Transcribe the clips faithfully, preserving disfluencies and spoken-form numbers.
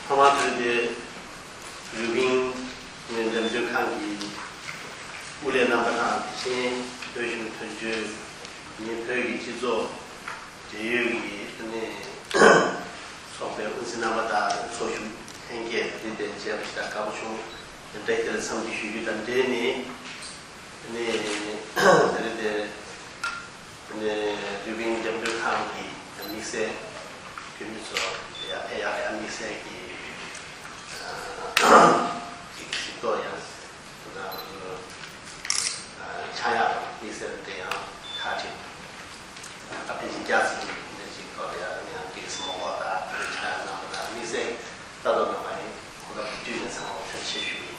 ཐོག་མར་དུས་དེ་རུས་པིན་ནས་འགྲེམས་སྟོན་ཁང་གི་དབུ་ལས་རྣམ་པ་དང་། དེ་བཞིན་བོད་གཞུང་དོན་གཅོད་ནི་བོད་ཀྱི་སྤྱི་ཚོགས་འབྲེལ་ཡོད་ཀྱི་ནས་ཚོགས་པའི་དབུ་འཛིན་རྣམ་པ་དང་། ཚོགས་ཞུགས་ལྷན་རྒྱས་དེ་དེ་མཇལ་བ་ཞིག་དང་དགའ་པོ་བྱུང་། དེ་འདྲ་དེ་ལ་འཚམས་འདྲི་ཞུ་རྒྱུ་དང་འབྲེལ་ནས། ནས་དེ་རིང་དེ་ནས་རུས་པིན་འགྲེམས་སྟོན་ཁང་གི་དམིགས་བསལ་འཐུས་མི་ཚོ་ཡར་ཕེབས་ཡག་ཡང་དམིགས་བསལ་གྱི་ཅིག་ཞིབ་ཏོག་ཡང་ཆགས་ཡག་དམིགས་བསལ་དེ་ཡང་ཁག་ཅིག་ཨ་ཕན་ཆད་རྒྱ་ཚ་ནས་ཅིག་ཐོག་ལ་ཡང་ཡང་ཏིག་སི་མོ་གོ་ད་ཆ་ཡང་གནང་བ་དང་དམིགས་བསལ་ལྟ་རྟོག་གནང་བ་ཡིན། ཁོ་ཐག་བསྟུན་ནས་ཚང་མ་ཐུགས་རྗེ་ཆེ་ཞུ་ཡིན།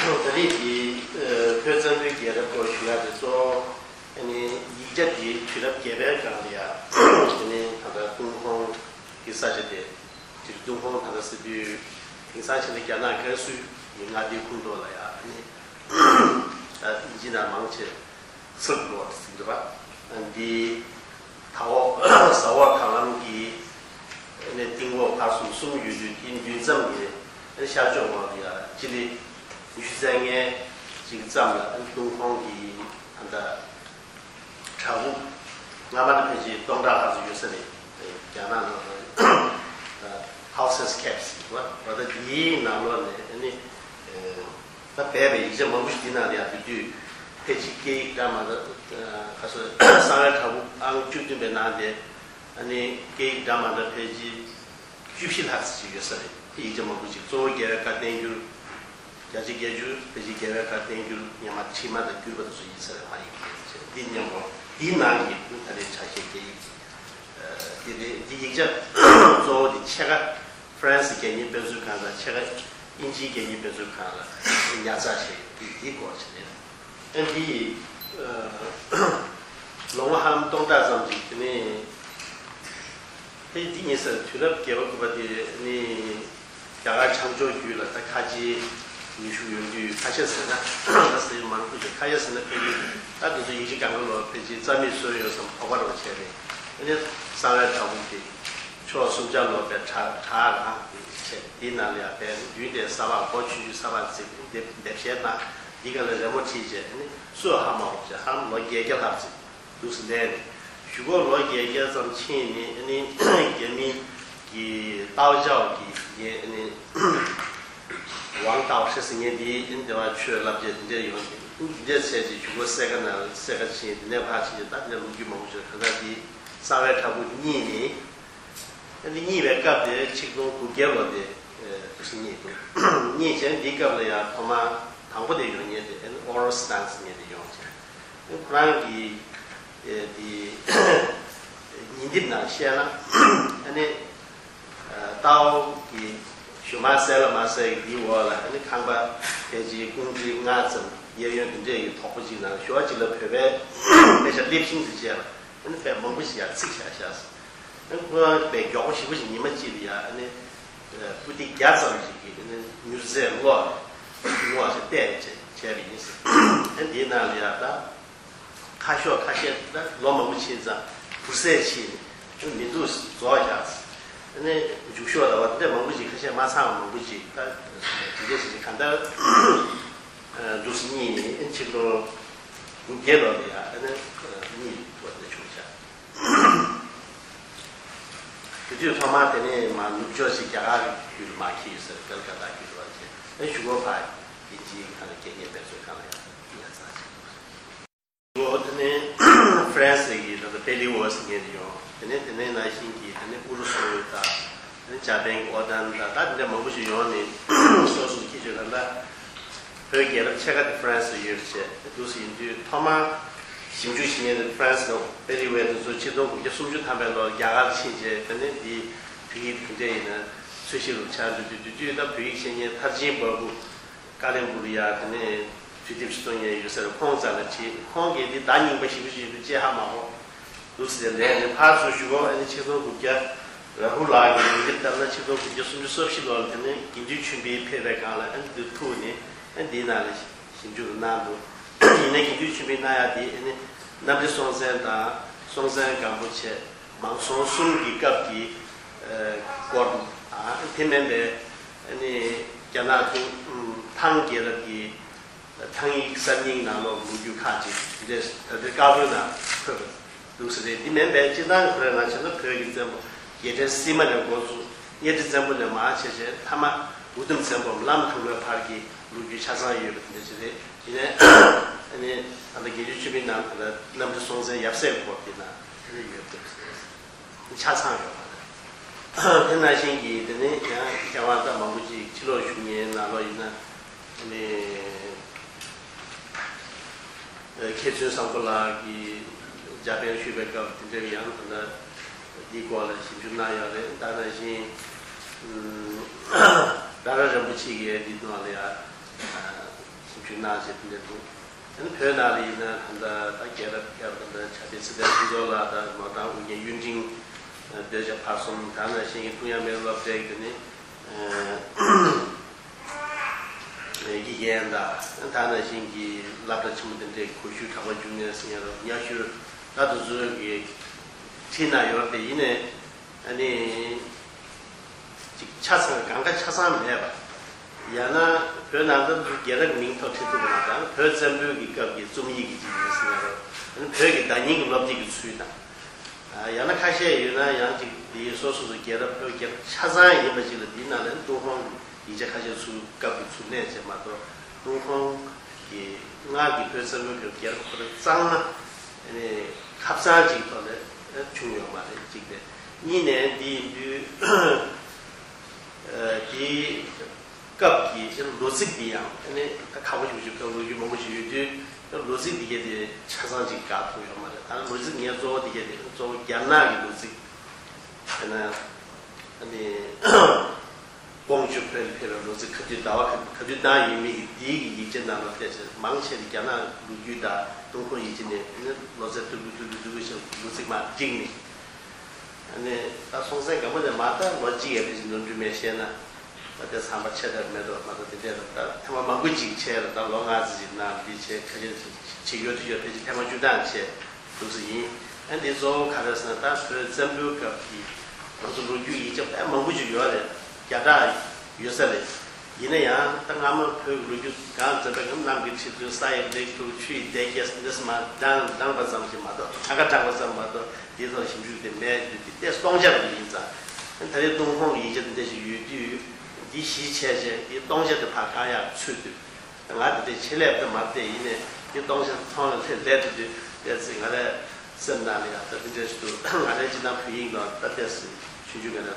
ད་རེས་ཀྱི་བོད་བཙན་པོའི་རྒྱལ་རབས་སྐོར་ཞུ་ཡག་དེ་གཙོ་བོ་ཨ་ནི་ཡིག་ཆ་དེ་དུས་རབས་བརྒྱད་པའི་སྒང་ལ་ཡང་དེ་ནས་ད་ལྟ་ཏུན་ཧོང་གི་ས་ཆ་དེ། དེར་ཏུན་ཧོང་ད་ལྟ་ཟེར་དུས་དེང་སང་ཕྱིན་ན་རྒྱ་ནག་ཀན་སུའུ་ཡི་མངའ་སྡེའི་ཁོངས་གཏོགས་ལ་ཡ་ཨ་ནི་ཨིན་ཇི་ནང་མང་ཆེ་སིལཀ་རོ་ཌི་ཟེར་གྱི་འདུག་པ། འདི་ད་འོག་ཟ་འོག་ཐང་ལམ་གྱི་ཨ་ནི་སྟེང་འོག་བར་གསུམ་གསུམ་ཡོད་དུས། དེའི་མདུན་མཚམས་ཀྱི་ཨ་ནི་ཤར་ཕྱོགས་འོག་ལ་ཡ་སྤྱི་ལེ་ཉི་ཤུ་རྩ་ལྔའི་ཅིག་ཙམ་ལ་ཨ་ནི་ཏུན་ཧོང་གི་ད་ལྟ་བྲག་ཕུག་སྔ་མ་ནི་ཕལ་ཆེར་སྟོང་ཕྲག་ལྷག་ཙམ་ཡོད་ས་རེད། རྒྱ་ནག་ནང་ལ་Houses Caps་ཟེར་བ་ད་འདིའི་ནང་ལོགས་ནས་ཨ་ནི་ད་སྦས་པའི་ཡིག་ཆ་མང་པོ་ཞིག་འདི་ནང་ལ་ཡང་འདུག་དུས། ཕལ་ཆེར་སྐད་ཡིག་འདྲ་མི་འདྲ། ཁ་སང་གསང་བའི་བྲག་ཕུག་ཨང་བཅུ་བདུན་པའི་ནང་དེ་ཨ་ནི་སྐད་ཡིག་འདྲ་མི་འདྲ་ཕལ་ཆེར་བཅུ་བཞི་ལྷག་ཙམ་ཞིག་ཡོད་ས་རེད། དེ་ཡིག་ཆ་མང་པོ་ཅིག་གཙོ་བོ་རྒྱལ་བའི་བཀའ་བསྟན་འགྱུར། བརྒྱ་ཆ་བརྒྱད་ཅུ་ཕལ་ཆེར་རྒྱལ་བའི་བཀའ་བསྟན་འགྱུར་སྔ་མ་ཕྱི་མ་དང་བསྒྱུར་བ་དེ་ཚོ་ཡིན་ས་རེད། མ་ཡིག་གི་ཡིག་ཆ་འདི་མཉམ་པོ་འདིའི་ནང་གི་ད་རེས་ཆ་ཤས་སྐད་ཡིག་འདི་རེད། འདི་ཡིག་ཆ་གཙོ་བོ་འདི་ཕྱེད་ཀ་ཧྥ་རན་སི་སྐད་གཉེར་དཔེ་མཛོད་ཁང་དང་ཕྱེད་ཀ་དབྱིན་ཇིའི་སྐད་གཉེར་དཔེ་མཛོད་ཁང་ལ་ཉར་ཚགས་བྱས་འདི་འདི་སྐོར་ཞིག་རེད། ཨ་འདི་ལོ་ངོ་ཧ་ལམ་སྟོང་ཕྲག་ཙམ་ཅིག་དེ་ནས། དེ་འདི་ཉེ་སར་དུས་རབས་བརྒྱད་པ་དགུ་པ་དེ་ནི་རྒྱ་གར་བྱང་ཕྱོགས་རྒྱུད་ལ་ད་ཁ་ཆེའི་ནུས་ཤུགས་ཡོང་དུས། ཁ་ཤས་ཟེར་ན་ད་ཟེར་མང་པོ་ཞིག་ཁ་ཤས་ཟེར་ན་ཕལ་ཆེར་ད་དེ་ཚོ་ཡིག་ཆ་སྒང་ག་ལོག་ཕལ་ཆེར་རྩ་མེད་བཟོས་ཡོད་བསམ་དོགས་པ་རང་བྱས་ནས། ཨ་ནི་གསང་བའི་བྲག་ཕུག་དེ་ཕྱོགས་གསུམ་ཆར་ལོག་པའི་བྲག་བྲག་རང་དེ་བྱས། དེའི་ནང་ལ་ཡང་བལ་མདུན་དེ་ས་ཕག་སྒོ་ཆུང་ཆུང་ས་ཕག་བརྩིགས་དེ་འདེབས་བཤད་དང་། འདི་ག་ལ་རི་མོ་བྲིས་བྱས། ཨ་ནི་སུ་ཧ་མ་གོ་བྱས། ཧ་ལམ་ལོ་བརྒྱད་བརྒྱ་ལྷག་ཙམ་འདུག་སེ་ལས་ནས། གཞུག་གུ་ལོ་བརྒྱད་བརྒྱ་ཙམ་ཕྱིན་ནས་ཨ་ནི་རྒྱ་མི་གི་ཏའོ་ཅའོ་གི་ངས་ཨ་ནི་ཝང་ཏའོ་ཧྲི་ཟེར་མཁན་འདིས་ཨ་ནི་དེ་བ་ཆོས་བསླབ་བྱ་འདི་འདྲ་ཡོང་སྟེ། ཨ་ནི་འདི་འདྲ་བྱས་རྗེས་གཞུག་གུ་གསལ་ཁ་ནང་གསལ་ཁ་ཕྱིན། དེ་ནས་ཕར་ཕྱིན་རྗེས་ད་འདི་འདྲ་ལོ་རྒྱུས་མང་པོ་ཞིག་གང་ལྟར་འདི་གསང་བའི་བྲག་ཕུག་གཉིས་ནི། ཨ་ནི་གཉིས་པའི་སྐབས་དེ་ཆིག་སྟོང་དགུ་བརྒྱ་ལོ་དེ་འདུག་སེ་རྙེད་འདུག། རྙེད་བྱས་འདིའི་སྐབས་ལ་ཡང་ཐོག་མར་དང་པོ་དེ་ཡོང་མཁན་དེ་ཨ་ནི་ཨོ་རོ་སི་ཏན་ཟེར་མཁན་དེ་ཡོང་བྱས། ཨ་ནི་ཁོ་རང་གི་དེ་ཉེ་འདབས་ནང་བཤད་ན་ཨ་ནི་ཏའོ་གི་ཞུ་མ་གསལ་ལ་མ་གསལ་གི་འདིའི་འོག་ལ་ཨ་ནི་ཁང་པ་ཕལ་ཆེར་ཀུང་ཀྲི་ལྔ་ཙམ་གཡས་གཡོན་དེ་འདྲས་ཀྱི་དོག་པོ་གཅིག་ནང་ཞུ་བ་གཅིག་ལ་བོད་པའི་དཔེ་ཆ་སླེབས་ཤིང་དུ་བྱས་པ། ཨ་ནི་དཔེ་མང་པོ་ཞིག་ཡར་བརྩིགས་བཞག་བཞག་ཟེར། ཨ་ནི་ཁོ་རང་དཔེ་མགྱོགས་པོ་ཞེ་པོ་ཞིག་ཉི་མ་གཅིག་ལ་ཡ་ཨ་ནི་པུ་ཏི་བརྒྱ་ཙམ་ཞིག་གིས་ཨ་ནི་མྱུར་ཚད་གློག་གློག་ཞིག་བལྟས་བྱས་བྱས་པ་ཡིན་ཟེར། ཨ་ནི་དེའི་ནང་ལ་ཡ་ད་ཁ་ཤོག་ཁ་ཤས་ད་ལོ་མང་པོ་ཕྱིན་ཙང་བུར་ཟད་ཕྱིན་ནས་མི་འདུག་རྫོགས་བཞག་ཟེར། ཨ་ནི་མཇུག་ཤོག་ལ་བ་དེ་འདྲ་མང་པོ་ཞིག་ཁ་ཤས་མ་ཚང་བ་མང་པོ་ཞིག་ད་དེ་འདྲ་ཞིག་གང་ལྟར། འདུག་སེ་རྙེད་ནས་ཨ་ནི་ཆིག་སྟོང་དགུ་བརྒྱ་ལོ་ལ་ཡ་ཨ་ནི་རྙེད་པ་དེ་བྱུང་བཞག། དེ་དུས་ཐོག་མར་དེ་ནས་མར་ནུབ་ཕྱོགས་ཤིག་རྒྱ་གར་རྒྱུད་ལ་མར་འཁྱེར་ཡོད་ས་རེད། ཀལ་ཀ་ཏ་རྒྱུད་ལ་བྱས། ཨ་ནི་གཞུག་གུ་ཕར་དབྱིན་ཇིའི་ཁ་ནས་དགེ་རྒན་དཔེ་མཛོད་ཁང་ལ་ཡང་ཉར་ཚགས་བྱས་འདུག། ལོ་དེ་ནས་ཧྥ་རན་སི་གི་ད་ལྟ་པེ་ལི་ཝོ་ཟེར་མཁན་དེ་ཡོང་། དེ་ནས་དེ་ནས་ནང་བཞིན་གྱི་དེ་ནས་ཨུ་རུ་སུ་དང་། དེ་ནས་འཇར་པན་གྱི་ཨོ་ཏན་དང་ད་དེ་འདྲ་མང་པོ་ཞིག་ཡོང་ནས་སོ་སོ་སོ་ཁྱེད་ཚོས་ད་ལྟ་བོད་རྒྱལ་རབས་ཕྱེད་ཀ་དེ་ཧྥ་རན་སི་ཡོད་བྱས། དེ་འདུག་སེ་ཡིན་དུས་ཐོག་མར་ཞིབ་འཇུག་བྱེད་མཁན་དེ་ཧྥ་རན་སི་ནང་པེ་ལི་ཝོ་དེ་ཚོ་ཆིག་སྟོང་དགུ་བརྒྱ་སུམ་ཅུ་ཐམ་པའི་ལོར་རྒྱ་གར་ཕྱིན་བྱས། དེ་ནས་འདི་བོད་ཡིག་དེ་འདྲ་ཡིན་ན་འཚོལ་ཞིབ་རུ་ཆགས་འགྲོ་དུས། དེ་དུས་ད་བོད་ཡིག་ཤེས་མཁན་མཐར་ཕྱིན་འབའ་ཁུག་ཀ་ལོན་སྦུག་ལ་ཡ་དེ་ནས་དུས་དེབ་ཞིག་བཙོང་མཁན་ཡོད་ས་རེད། ཁོང་རྩ་ལ་ཕྱིན། ཁོང་གིས་འདི་ད་རྙིང་པ་ཞེ་པོ་ཞིག་འདུག་ཅེས་ཧ་མ་གོ་འདུག་ཟེར་ལན་ནས་ཕར་ཚུར་ཞུ་གོ། ཨ་ནི་ཆིག་སྟོང་དགུ་བརྒྱ་རཱ་ཧུ་ལགས་ཀྱི་ཉིན་དེབ་ལྟར་ན་ཆིག་སྟོང་དགུ་བརྒྱ་སུམ་ཅུ་སོ་བཞི་ལོར་དེ་ནས་དགེ་འདུན་ཆོས་འཕེལ་ཕེབས་པའི་སྒང་ལ་ཨ་ནི་འདི་ཐུག་ནས་ཨ་ནི་འདིའི་ནང་ལ་ཞིབ་འཇུག་གནང་འདུག། ཡིན་ནའི་དགེ་འདུན་ཆོས་འཕེལ་གནང་ཡག་འདི་ཨ་ནི་གནམ་རི་སྲོང་བཙན་དང་། སྲོང་བཙན་སྒམ་པོ་ཆེ་མང་སྲོང་གསུམ་གྱི་སྐབས་ཀྱི་སྐོར། དེ་མིན་པའི་ནི་རྒྱ་ནག་ཐང་རྒྱལ་རབས་ཀྱི་ཐང་ཡིག་གསར་རྙིང་ནང་ལོགས་ལོ་རྒྱུས་ཁག་ཅིག་འདི་འདྲས་ད་ལྟའི་ཀ་པོའི་ནང་འཁོད་པ་འདུག་ས་རེད། འདི་མིན་པའི་སྤྱིར་བཏང་གི་ཁོ་རང་ང་བྱས་ན་བོད་ཀྱི་བཙན་པོ་རྒྱལ་ཕྲན་སིལ་མ་ནས་འགོ་བཙུགས། གཉའ་ཁྲི་བཙན་པོ་ནས་མར་བྱས་བྱས་མཐའ་མ་འུ་དུམ་བཙན་པོའམ་བླམ་ཐང་པའི་བར་གྱི་ལོ་རྒྱུས་ཆ་ཚང་ཡོད་པ་དེ་འདྲ་ཞིག་རེད། དེ་ནས་ཨ་ནི་ད་ལྟ་དགེ་ལྡན་ཆོས་འཕེལ་ནང་ད་ལྟ་གནམ་རི་སྲོང་བཙན་ཡབ་སྲས་སྐོར་དེ་ནང་ཨ་ནི་ཡོད་འདུག་ཟེར། ཆ་ཚང་ཡོད་པ་རེད། དེ་ནང་བཞིན་གྱི་དེ་ནས་ཡང་མཁས་དབང་ད་མང་པོ་ཅིག་ཕྱི་ལོགས་བཞུགས་མཁན་ནང་ལོགས་ཡིན་ན་ཨ་ནི། མཁས་བཙུན་བཟང་པོ་ལགས་ཀྱིས་འཇར་པན་བཞུགས་པའི་སྐབས་དེ་འདྲའི་ཡང་ད་ལྟ་འདིའི་སྐོར་ལ་ཞིབ་འཇུག་གནང་ཡོད་རེད། ད་ནང་བཞིན་ཨུམ་ར་ར་རིན་པོ་ཆེ་གིས་འདི་ནང་ལ་ཡང་ཞིབ་འཇུག་གནང་བྱས་དེ་འདྲ་འདུག་དེ་ནི་བོད་ནང་ལ་ཡིན་ན་ད་ལྟ་ད་རྒྱལ་རབས་ཀྱི་ད་ལྟ་བྱ་དེ་ཚེ་དང་ཕུན་ཚོགས་ལགས་དང་ནོར་བདག་ཨོ་རྒྱན་གཡུ་འབྲིང་། ཨ་འདོད་ཆགས་བར་གསུམ། ད་ནང་བཞིན་གྱི་ཀྲུང་དབྱང་མི་རིགས་སློབ་གྲྭའི་དེ་ནི་ཨ་དགེ་རྒན་དང་ད་ནང་བཞིན་གྱི་སློབ་གྲྭ་ཆེན་མོ་དེ་འདྲའི་གོ་ཤུལ་གྲགས་པ་འབྱུང་གནས་ཟེར་ཡ་རོ་ཉ་ཤུར་ད་དུ་བཟོས་ཀྱི་ཁྲིད་ན་ཡོད་དེ་ཡིན་ནས་ཨ་ནི། ཅིག་ཆ་ཚང་གང་ག་ཆ་ཚང་མེད་པ། ཡང་ན་བོད་ནང་ལྟར་དུ་རྒྱལ་རབས་མིང་ཐོག་ཁྲིད་ཐུབ་པ་མ་གཏོགས་བོད་བཙན་པོའི་གི་སྐབས་ཀྱི་རྩོམ་ཡིག་གི་ཅིག་ཡིན་ཟེར་ན་རོ། བོད་ཀྱི་བརྡ་རྙིང་གི་སློབ་དེབ་ཀྱི་ཚུལ་དང་། ཡང་ན་ཁ་ཤས་ཡོད་ན་ཡང་ཅིག་དེའི་སོ་སོ་སོ་རྒྱལ་རབས་བོད་རྒྱལ་རབས་ཆ་ཚང་ཡིན་པ་ཅིག་ལ་དེའི་ནང་ལ་ཏུན་ཧོང་གི་ཡིག་ཆ་ཁ་ཤས་ཚུར་སྐབས་ཀྱི་ཚུར་གནས་བྱས་མ་གཏོགས་ཏུན་ཧོང་གི་སྔར་གྱི་བོད་བཙན་པོའི་གི་རྒྱལ་རབས་ཁོ་རང་གཙང་མ་ཁ་གཙང་ཅིག་ཐོག་ནས་བྱུང་ཡོད་མ་རེད་གཅིག་དེ། གཉིས་ནས་འདི་ཡིན་དུས། དེའི་སྐབས་ཀྱི་ལོ་ཚིགས་འདི་ཡང་ཁག་པོ་ཞིག་ཞིག་ལོ་རྒྱུས་མང་པོ་ཞིག་ཡོད་དུས་ལོ་ཚིགས་འདི་གས་དེ་ཆ་ཚང་ཅིག་དགག་ཐུབ་ཡོད་མ་རེད། ད་ལོ་ཚིགས་ངས་གཙོ་བོ་འདི་གས་དེ་གཙོ་བོ་རྒྱ་ནག་གི་ལོ་ཚིགས་ཡིན་ན་ཨ་ནི་ཀོང་ཇོ་བོད་ལ་ཕེབས་པའི་ལོ་ཚིགས་ག་དུས་ཟླ་བ་ག་དུས་བཏང་ཡོད་མེད་ཀྱི་འདིའི་གི་ཡིག་ཆ་ནང་ལ་བལྟས་ཚེ་མང་ཆེ་བ་རྒྱ་ནག་ལོ་རྒྱུས་དང་ཏུན་ཧོང་ཡིག་ཆ་ནས་ནི་ལོ་ཚད་ཐུར་བུ་ཐུར་བུ་ཐུར་བུ་ཞིག་ལོ་ཚིགས་མར་བསྒྲིགས་ནས། ཨ་ནི་ད་སྲོང་བཙན་སྒམ་པོ་ནས་མར་ད་ལོ་གཅིག་ཡས་དེ་བཞིན་ནོར་འཁྲུལ་མེད་བཤད་ན། ད་དེ་ཚང་མ་ཆེ་དར་མེད་དོ་མ་གཏོགས་དེ་འདྲས་དང་ད་ཐེངས་མ་མང་པོ་ཅིག་བྱས་ལ་ད་ལོ་ལྔ་ཙམ་ཅིག་ནང་འདི་བྱས་ཁ་ཤས་ཅིག་ཡོད་དུ་ཡོད་དེ་ཅིག་ཐེངས་མ་བཅུ་གྲངས་བྱས་འདུག་སེ་ཡིན། ཨ་འདི་གཙོ་བོ་ག་རེ་ཟེར་ན་ད་བོད་བཙན་པོའི་སྐབས་ཀྱི་ང་ཚོ་ལོ་རྒྱུས་ཡིག་ཆ་དཔེ་མང་པོ་ཅིག་ཡོད་རེད། བརྒྱ་ཕྲག་ཡོད་ས་རེད། ཡིན་ན་ཡང་ད་སྔ་མོ་བོད་ཀྱི་ལོ་རྒྱུས་གང་འཛིན་པའི་གནམ་གྱི་ཁྲི་ཚོ་ས་ཡི་ལེགས་དྲུག་ཆུ་ཡི་སྡེ་བརྒྱད་འདི་སུ་མ་བགྲང་བགྲང་པ་ཙམ་ཞིག་མ་གཏོགས་ཐང་ག་བགྲང་པ་ཙམ་མ་གཏོགས་འདིའི་ཐོག་ཞིབ་འཇུག་དེ་མེད་དུས་དེ་སྟོང་ཆ་རུ་ཡིན་ཙང་ད་རེས་ཏུན་ཧོང་གི་ཡིག་ཆ་འདི་འདྲ་ཞིག་ཡོད་དུས་འདི་གཞི་བྱས་བྱས་འདི་སྟོང་ཆ་དེ་ཕར་བཀག་ཡག་ཚུལ་དུས། ང་དེ་དེ་ཆེད་ལས་དེ་མ་བལྟས་ཡིན་ནས་དེ་སྟོང་ཆ་མཐོང་ལ་ལྷད་ལྷད་དུ་དུས་བལྟས་ཚེ་ང་རའི་སེམས་ནང་ལ་ཡང་ད་དེ་འདྲས་སུ་ང་རའི་སྤྱི་བཏང་བོད་ཡིག་ནང་ད་བལྟས་སུ་ཆུང་ཆུང་ག་ན་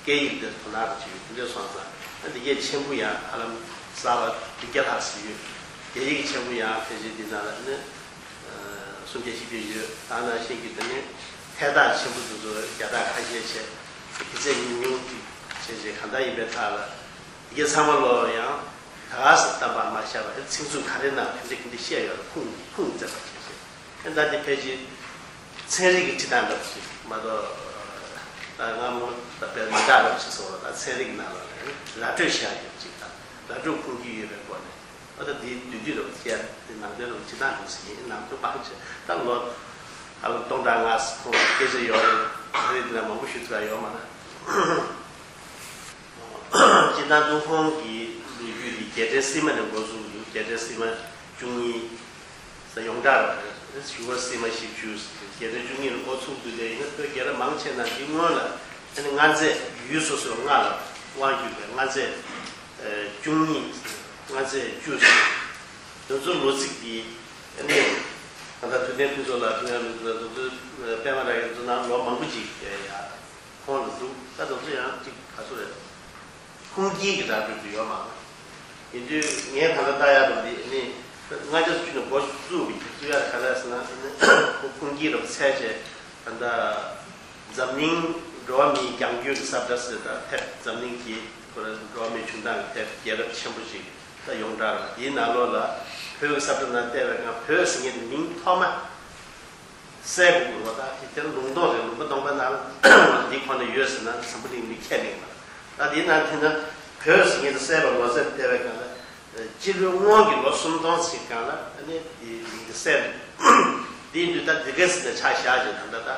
སྐད་ཡིག་དེ་དོ་སྣང་དུ་བྱེད་ཡོད་དེ་འདྲས་སོང་ཙང་ཨ་འདི་གས་ཆེན་པོ་ཡང་ཧ་ལམ་གསར་པ་བདུན་བརྒྱ་ལྷག་ཙམ་ཡོད། རྒྱ་ཡིག་ཆེན་པོ་ཡང་ཕལ་ཆེར་འདི་ནང་ལ་ནི་སུམ་བརྒྱ་བཞི་བརྒྱ་ཡོད། ད་ནང་བཞིན་གྱི་དེ་ནི་ཐད་གཏོང་ཆེན་པོ་དེ་ཚོ་བརྒྱ་ཕྲག་ཁ་ཤས་བྱས་དེ་ཚད་ཉུང་ཉུང་ཅིག་བྱས་བྱས་གང་ལྟར་ཡིན་པའི་ཐད་ལ། དེ་གས་ཚང་མ་ལོ་ཡང་ད་ག་སེ་བཏབ་པ་མ་བཞག་པ་ཚིག་མཛོད་ག་རེ་ནང་ག་འདྲ་ག་འདྲ་བཤད་ཡོད་ལ་ཁུངས་ཁུངས་བཙན་པ་བྱས་བྱས་ཨེ་ད་དེ་ཕལ་ཆེར་ཚན་རིག་གི་ཁྲིད་སྟངས་འདྲ་པོ་ཞིག་མ་གཏོགས་ད་སྔ་མོ་ད་དཔེ་མི་འདྲ་བ་ཞིག་སོང་བ་ད་ཚན་རིག་ནང་ལ་ར་སྤྲོད་བྱ་ཡོད་ཅིག་དང་ར་སྤྲོད་ཁུངས་སྐྱེལ་ཡོད་པའི་སྒོ་ནས་ཨ་ད་དེའི་དུས་དུས་རབས་བཅས་དེ་ནང་དོན་རུ་ཁྲིད་སྟངས་འདྲ་པོ་ཞིག་ཡིན་ནང་དོན་སྤང་བྱས་ད་ལོ་ཧ་ལམ་སྟོང་ཕྲག་ལྔ་ཙམ་ཁོང་སྐད་ཆ་ཡོད་རེད། ཚན་རིག་འདི་ལ་མང་པོ་ཞུ་ཐུབ་ཡ་ཡོད་མ་རེད། སྤྱིར་བཏང་ཏུན་ཧོང་གི་ལོ་རྒྱུས་འདི་རྒྱལ་ཕྲན་སིལ་མ་ནས་འགོ་བཙུགས་འདུག་རྒྱལ་ཕྲན་སིལ་མ་བཅུ་གཉིས་ས་ཡོངས་གྲགས་རེད། ཞུ་བ་སིལ་མ་བཞི་བཅུ། རྒྱལ་ཕྲན་བཅུ་གཉིས་ལ་འགོ་ཚུགས་དུས་དེ་ཡིན་ན་བོད་རྒྱལ་རབས་མང་ཆེ་ན་འདི་སྔོན་ལ་ཨ་ནི་མངའ་མཛད་ཡུལ་སོ་སོའི་མངའ་ལ་དབང་བསྒྱུར་བའི་མངའ་མཛད་བཅུ་གཉིས་མངའ་མཛད་བཅུ། དེ་ཚོ་ལོ་ཚིགས་འདི་ཨ་ནི་ད་ལྟ་ཐུབ་བསྟན་ཕུན་ཚོགས་ལགས་ཐུབ་བསྟན་ཕུན་ཚོགས་ལགས་དེ་ཚོ་པད་མ་ར་གའི་ཚོ་ནང་ལོ་མང་པོ་ཅིག་ཡ། ཁོང་ལ་འདུག་ད་དེ་ཚོ་ཡང་ཅིག་ག་ཚོད་རེད། ཁུངས་སྐྱེལ་གྱི་ར་སྤྲོད་དུ་ཡོད་མ་རེད། ཡིན་དུས་ངས་ད་ལྟ་ལྟ་ཡག་དང་འདི་ནི་ལྔ་བརྒྱ་བཅུ་ནས་འགོ་བཙུགས་པའི་བཙུགས་ཡག་ག་རེ་ཟེར་ན་ཁུངས་སྐྱེལ་རབ་འཚལ་བྱས་ད་ལྟ་འཛམ་གླིང་འགྲོ་བ་མིའི་རྒྱང་སྐྱོད་ཀྱི་ས་བཀྲ་ཟེར་ད་ཕེབས་འཛམ་གླིང་གི་ཁོ་ར་འགྲོ་བ་མིའི་བྱུང་སྟངས་ཀྱི་ཕེབས་རྒྱལ་རབས་ཆེན་པོ་ཞིག་ད་ཡོངས་གྲགས་རེད། དེའི་ནང་ལོགས་ལ་བོད་ཀྱི་ས་བཀྲ་ནང་བལྟས་པའི་སྒང་བོད་ཟེར་མཁན་དེ་མིང་ཐོག་མ། གསལ་པོ་དགོས་པ་དང་དེ་ལྟར་ལུང་རྟོགས་རེད། ལུང་པ་སྟོང་པ་ནང་འདི་ཁོ་ན་ཡོད་ཟེར་ན་འཛམ་བུ་གླིང་མི་ཁས་ལེན་པ། ད་འདི་ནང་དེ་ན་བོད་ཟེར་མཁན་དེ་གསལ་པོ་ལོ་ཙཱ་བལྟས་པའི་སྒང་ལ་སྤྱི་ལོའི་སྔོན་གྱི་ལོ་སུམ་སྟོང་ཙམ་སྒང་ལ་ཨ་ནི་དེ་མིང་དེ་གསལ་པོ་ དེ་ཡིན་དུས་ད་འདི་གས་ནས་ཆ་བཞག་ཅིག་ད་ལྟ་ད།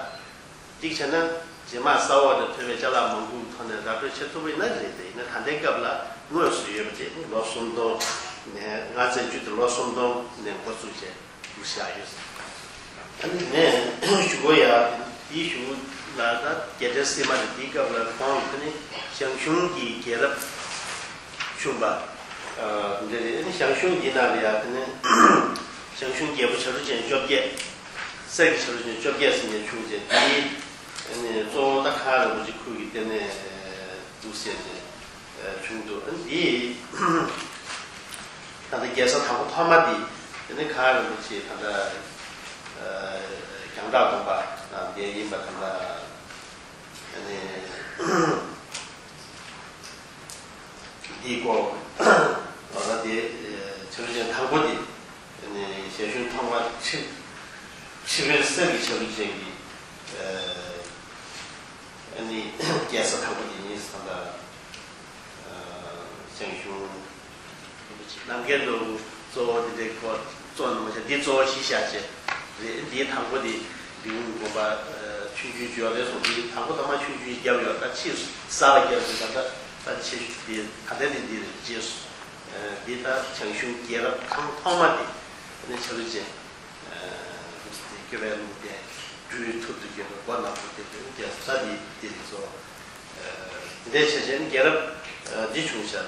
གཅིག་བྱས་ན་རྗེས་མ་ས་འོག་ནས་ཐོན་པའི་ཅ་ལག་མང་པོའི་ཐོག་ནས་ར་སྤྲོད་བྱེད་ཐུབ་པ་ཡིན་ན་རེད་དེ། ཡིན་ན་ད་ལྟའི་སྐབས་ལ་དངོས་སུ་ཡོད་པ་དེ་ནི་ལོ་སུམ་སྟོང་ནས་ང་བཙན་བྱོལ་དུ་ལོ་སུམ་སྟོང་ནས་འགོ་བཙུགས་བྱས་འདུག་བཞག་ཡོད། ཨ་ནི་ངས་ཞུ་སྒོ་ཡ་དེའི་གཞུག་ལ་ད་རྒྱལ་ཕྲན་སྲིད་མ་རེད། དེའི་སྐབས་ལ་ཁོང་གིས་ནི་ཞང་ཞུང་གི་རྒྱལ་རབས་ཆུང་བ་འདི་རེད། ཞང་ཞུང་འདི་ནང་ལ་ཡ་དེ་ནི་ཞང་ཞུང་རྒྱལ་པོ་བྱ་རུ་ཅན་བཅོ་བརྒྱད། གསེར་གྱི་བྱ་རུ་ཅན་བཅོ་བརྒྱད་ཟེར་མཁན་བྱུང་རྗེས་འདིའི་གཙོ་བོ་ད་གངས་རིན་པོ་ཆེ་ཁུལ་གྱི་ལྟེ་གནས་འདུག་ཟེར་ནས་བྱུང་འདུག་འདི་ད་ལྟ་རྒྱལ་ས་དང་པོ་ཐོག་མ་འདི་དེ་ནི་གངས་རིན་པོ་ཆེ་ད་ལྟ་རྒྱང་གྲགས་དགོན་པ་འདི་ཡིན་པ་ད་ལྟ། ཨ་ནི། འདིའི་སྐོར། ད་ལྟ་དེ་བྱ་རུ་ཅན་དང་པོ་དེ་ཨ་ནི་ཞང་ཞུང་ཐོག་མ་ཁྲི་ཁྲི་དཔོན་གསེར་གྱི་བྱ་རུ་ཅན་གྱི་ཨ་ནི་རྒྱལ་ས་དང་པོ་དེ་ཉིད་ད་ལྟ་ཞང་ཞུང་། རྣམ་རྒྱལ་ནོར་བུ་གཙོ་བོ་འདི་འདྲའི་སྐོར་གཙོ་ནས་མ་བྱ་འདི་གཙོ་བོ་གཞི་བཞག་བྱས་རེད། འདིའི་དང་པོ་འདི་ལིའུ་དགོན་པ་ཆུང་ཆུང་བརྗོད་རེད་སོང་། འདིའི་དང་པོ་ཐོག་མ་ཆུང་ཆུང་བརྒྱབ་ཡོད། ད་ཕྱིས་གསར་བ་བརྒྱབ་ཡོད། ད་ད་ད་ཆེ་ཤོས་འདི་ད་ལྟ་འདི་འདི་རེད། རྗེས་སུ་འདི་ད་ཞང་ཞུང་རྒྱལ་རབས་ཐང་ཐོག་མ་འདི་ནི་བྱ་རུ་ཅན་སྐྱོབ་པའི་ལུང་བསྟན་སྦྲུལ་ཐུར་དུ་བརྒྱུད་པའི་སྒོ་ནག་པོ་དེ་དེ་རྒྱལ་ས་འདི་འདི་རེད་གཙོ་བོ། འདི་འདྲའི་བྱས་རྗེས་ནི་རྒྱལ་རབས་འདི་བྱུང་ཤག་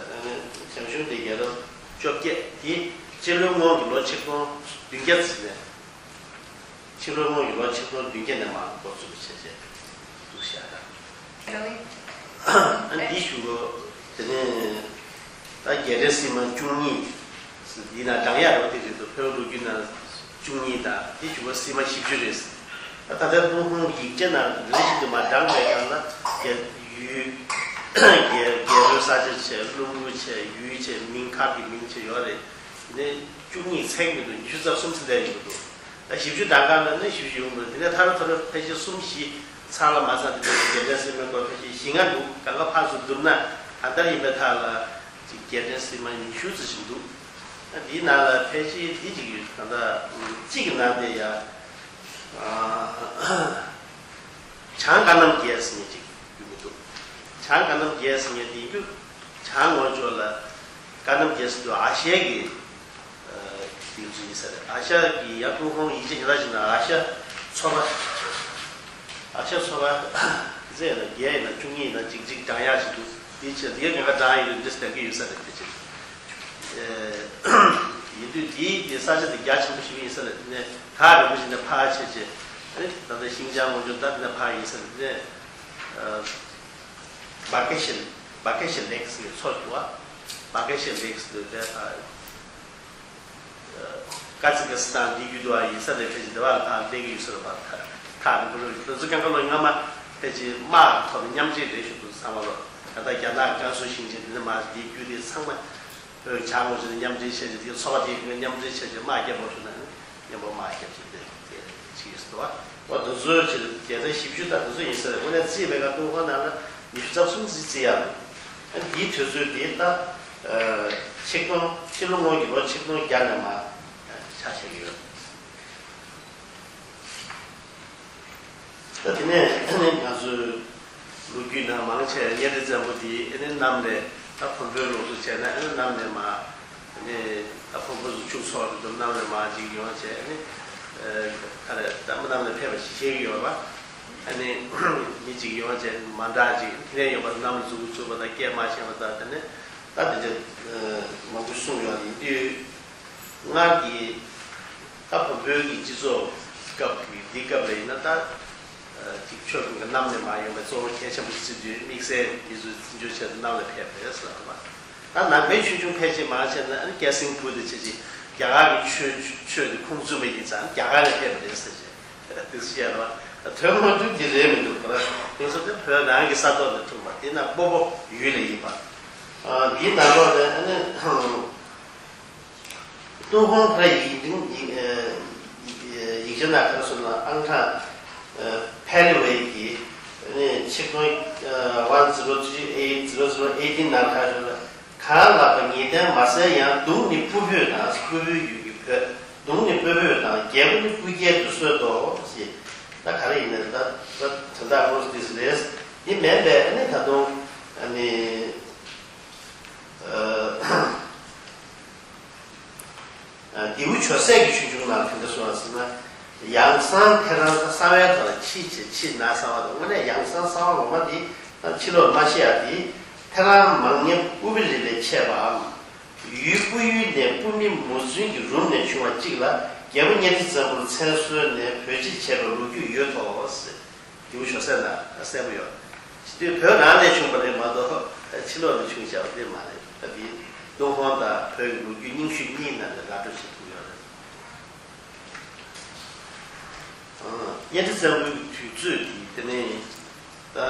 ཞང་ཞུང་འདི་རྒྱལ་རབས་བཅོ་བརྒྱད་དེ་སྤྱི་ལོའི་སྔོན་གྱི་ལོ་ཆིག་སྟོང་བདུན་བརྒྱ་ཙམ་ནས། སྤྱི་ལོའི་སྔོན་གྱི་ལོ་ཆིག་སྟོང་བདུན་བརྒྱ་ནས་མར་འགོ་བཙུགས་བྱས་རྗེས་འདུག་ཤག་ཨ་འདི་ཞུ་གོ། དེ་ནས་ད་རྒྱལ་ཕྲན་སྲིད་མ་བཅུ་གཉིས། འདི་ན་བགྲང་ཡག་རེད་པ། དེ་རེད་འདུག་བོད་ལོ་རྒྱུས་ནང་བཅུ་གཉིས་དང་དེ་བཞུགས་པ་སྲིད་མ་བཞི་བཅུ་རེད། ད་ལྟ་ཏུན་ཧོང་ཡིག་ཆ་ནང་རེ་ཞིག་ཏུ་མ་བགྲངས་པའི་སྒང་ལ་རྒྱལ་ཡུལ་རྒྱལ་རྒྱལ་པོའི་ས་ཆ་བྱས། ལྷུན་པོ་བྱས། ཡུལ་བྱས། མིང་ཁག་གི་མིང་བྱས་ཡོད་རེད། དེ་ནས་བཅུ་གཉིས་ཚེག་མི་འདུག་ཉི་ཤུ་རྩ་གསུམ་ཚེ་འདས་ཡོད་འདུག་ད་བཞི་བཅུ་གྲངས་ཀ་ནང་ནས་བཞི་བཅུ་ཡོང་མི་འདུག་དེ་ནས་ཐ་ར་ཐོ་ར་ཕལ་ཆེར་གསུམ་བཞི་ཚར་ལ་མ་ཚར་དེ་འདྲ་རྒྱལ་ཕྲན་སྲིད་མའི་སྐོར་ཕལ་ཆེར་བཞི་ལྔ་འདུག་གང་ག་ཕར་ཚུར་བསྡུར་ན་གང་ལྟར་ཡིན་པའི་ཐད་ལ་ཅིག་རྒྱལ་ཕྲན་སྲིད་མ་ཉི་ཤུ་ཙམ་ཞིག་འདུག་ད་འདིའི་ནང་ལ་ཕལ་ཆེར་འདི་ཅིག་ཡོད། ད་ལྟ་གཅིག་གི་ནང་དེ་ཡ། བྱང་ཀ་ནམ་རྒྱལ་ཟེར་མཁན་ཅིག་ཡོད་མི་འདུག་བྱང་ཀ་ནམ་རྒྱལ་ཟེར་མཁན་དེ་ཡིན་རྒྱུ། བྱང་ངོས་ཕྱོགས་ལ་ཀ་ནམ་རྒྱལ་ཟེར་དུས་ཨ་ཤའི་གི་ཡུལ་ཚོ་ཡིན་ས་རེད། ཨ་ཤ་གི་ཡ་ཀྲུང་ཧོང་ཡིག་ཆ་ཉི་ཤུ་རྩ་བཞི་ནང་ཨ་ཤ་ཚོ་པ། ཨ་ཤ་ཚོ་པ་ཟེར་ན་བརྒྱད་ཡིན་ན་བཅུ་གཉིས་ཡིན་ན་ཅིག་ཅིག་བགྲང་ཡག་ཅིག་འདུག་དེའི་ཕྱིར་དེ་ག་ག་བགྲང་ཡག་ཡོད་འདྲ་ཟེར་གྱི་ཡོད་ས་རེད། དེ་ཕྱིར། ཡིན་དུས་འདིའི་འདི་ས་ཆ་དེ་རྒྱ་ཆེན་པོ་ཞིག་ཡིན་ས་རེད། དེ་ནས་གངས་རིན་པོ་ཆེ་ནས་ཕར་ཕྱིན་བྱས་ཨ་ནི་ད་ལྟ་ཤིང་བྱང་ངོས་ཕྱོགས་ད་དེ་ནས་ཕར་ཡིན་ས་རེད། དེ་ནས་བ་ཀེ་ཤན། བ་ཀེ་ཤན་ལེག་ཟེར་མཚོ་འདུག་བ། བ་ཀེ་ཤན་ལེག་ཟེར་དུས་དེ་ཕར་ཀ་ཛི་ཀི་སི་ཐན་འདི་བརྒྱུད་དུ་བ་ཡིན་ས་རེད། ཕལ་ཆེར་དེ་བ་ལ་ཕར་སླེབས་ཀྱི་ཡོད་ས་རེད་པ། ཐག་རིང་པོ་རེད། ང་ཚོ་སྐྱབས་མགོན་ལོ་སྔ་མ་ཕལ་ཆེར་དམག་གི་ཐོག་ནས་མཉམ་འབྲེལ་རེད་ཞུ་འདུག་ཚང་མ་ལོ། ད་ལྟ་རྒྱ་ནག་ཀན་སུའུ་ཞིང་ཆེན་འདི་ནས་མར་འདི་བརྒྱུད་དེ་ཚང་མ་བོད་བྱང་ངོས་ཕྱོགས་ནས་མཉམ་འབྲེལ་བྱས་ཏེ་དེ་ཚོ་པ་དེ་མཉམ་འབྲེལ་བྱས་ཏེ་དམག་རྒྱབ་པ་ཞུ་ན་མཉམ་པོ་དམག་རྒྱབ་ཅིག་དེ་དེ་ཅིག་ཡོད་ས་རེད་བ། འོ་དེ་ཚོའི་ཕྱིར་རྒྱལ་ཕྲན་བཞི་བཅུ་དང་དེ་ཚོ་ཡིན་ས་རེད། དངོས་གནས་རྩིས་པའི་སྐབས་ཀྲུང་ཧྭ་ནང་ལ་ཉི་ཤུ་རྩ་གསུམ་ཙམ་རྩིས་ཡག་འདུག་ཨ་འདིའི་དུས་ཚོད་དེ་ད་ཆིག་སྟོང་ཕྱི་ལོ་སྔོན་གྱི་ལོ་ཆིག་སྟོང་བརྒྱ་ནས་མར་ཆགས་བཞག་གི་ཡོད། ད་དེ་ནས་ང་ཚོའི་ལོ་རྒྱུས་ནང་མང་ཆེ་གཉའ་ཁྲི་བཙན་པོ་དེ་ཨ་ནི་གནམ་ནས་ད་བོན་པོའི་ལུགས་སུ་བྱས་ན་ཨ་ནི་གནམ་ནས་མར་ཨ་ནི་ད་བོན་པོ་ཚོ་ཕྱུགས་འཚོ་བ་དེ་ཚོ་གནམ་ནས་མར་ཅིག་ཡོང་བྱས་ཨ་ནི་ག་རེ་ད་མི་གནམ་ནས་ཕེབས་པ་ཞིག་བཤད་ཀྱི་ཡོད་པ། ཨ་ནི་མི་ཅིག་ཡོང་བྱས་མ་འདྲ་ཅིག་དེ་ནས་ཡོང་པ་གནམ་ལ་མཛུབ་གུ་བཙུགས་པ་དང་སྐད་མ་ཤེས་པ་དང་དེ་ནས་ད་དེ་འདྲ་མང་པོ་གསུངས་ཡོད་ཡིན་དུས། སྔར་གྱི་ད་བོད་བོད་ཀྱི་སྤྱི་ཚོགས་སྐབས་ཀྱི་འདི་སྐབས་ལ་ཡིན་ན་ད་ཅིག་ཆོས་ཀྱི་གནམ་ནས་མར་ཡོང་བའི་གཙོ་བོ་གལ་ཆེན་པོ་ཞིག་བརྩི་དུས་དམིགས་བསལ་འདི་ཚོ་བརྩི་འཇོག་བྱས་ཏེ་གནམ་ལ་ཕེབས་པ་རེད་ཟེར་བ། ད་ནང་པའི་ཆོས་འབྱུང་ཕལ་ཆེར་མང་ཆེ་ན་ཨ་ནི་སྐྱ་སེང་ཕུ་དེ་ཆེ་ཆེ་རྒྱ་གར་གྱི་ཆོས་ཆོས་དེ་ཁུངས་བཙུན་པ་ཡིན་ཙང་རྒྱ་གར་ནས་ཕེབས་པ་རེད་ཟེར་བྱས་དེ་ཚོ་བཤད་རེད་བ། དོན་དངོས་དུ་འདི་རེད་མི་འདུག་ག་ར་དེ་ཚོ་དེ་བོད་རང་གི་ས་ཐོག་ནས་འཁྲུངས་པ་དེ་ན་སྤོ་བོ་ཡུལ་ལ་ཡིན་པ། འདིའི་ནང་ལོགས་ནས་ཨ་ནི། ཏུན་ཧོང་ཕ་ཡིག་ཡིག་ཡིག་ཆ་ནང་ག་རེ་ཟེར་ན་ཨང་གྲངས་ཕེ་ལི་ཝེ་གི་ཆིག་སྟོང་one zero three eight zero zero eighteen ནང་ག་རེ་ཟེར་ན། གང་ལགས་པ་ངེས་གཏན་མ་གསལ་ཡང་གདུང་ནི་ཕུ་བོད་ན་ཕུ་བོད་ཡུལ་གྱི་བོད། གདུང་ནི་སྤོས་སྤོས་དང་། རྒྱལ་པོ་ནི་སྤུ་རྒྱལ་དུ་གསོལ་ཏོ་ཞེས། ད་ག་རེ་ཡིན་ནའི་ད་ད་དོན་དག་དངོས་སུ་འདི་རེད། འདི་མིན་པའི་ཨ་ནི་ད་དུང་ཨ་ནི་ཨ་ལྡེའུ་ཇོ་སྲས་ཀྱི་ཆོས་འབྱུང་ནང་དེ་འདྲ་གསུངས་པ་ཟེར་ན། ཡང་གསང་ཐེ་རང་གསང་བའི་དོན་ལ་ཕྱིས་བྱས་ཕྱིས་ན་གསང་བ་དང་། དངོས་གནས་ཡང་གསང་གསང་བ་ངོ་མ་འདི་ཕྱི་ལོགས་མ་བཤད་ཡ་འདི། ཐེ་རང་མང་ཉམས་ཨུ་པི་རི་ལས་མཆེད་པའམ། ཡུལ་སྤུ་ཡུལ་ནས་སྤུ་མི་མུ་ཟུན་གྱི་རུམ་ནས་བྱུང་བ་གཅིག་ལ། རྒྱལ་པོ་གཉའ་ཁྲི་བཙན་པོར་མཚན་གསོལ་ནས་བོད་སྤྱི་བྱས་པའི་ལོ་རྒྱུས་ཡོད་དོ་ཟེར། ལྡེའུ་ཇོ་སྲས་ན་གསལ་པོ་ཡོད། ཇི་སྟེ་བོད་ནང་ནས་བྱུང་བ་རེད་མ་གཏོགས་ཕྱི་ལོགས་ནས་བྱུང་བཞག་པ་དེ་མ་རེད། ད་དེ་ཏུན་ཧོང་དང་བོད་ཀྱི་ལོ་རྒྱུས་རྙིང་ཤོས་གཉིས་ནང་ནས་ངོ་སྤྲོད་བྱེད་ཐུབ་ཡོད་རེད། ཨ། གཉའ་ཁྲི་བཙན་པོའི་དུས་ཚོད་དེ་དེ་ནས་ད་ཨ་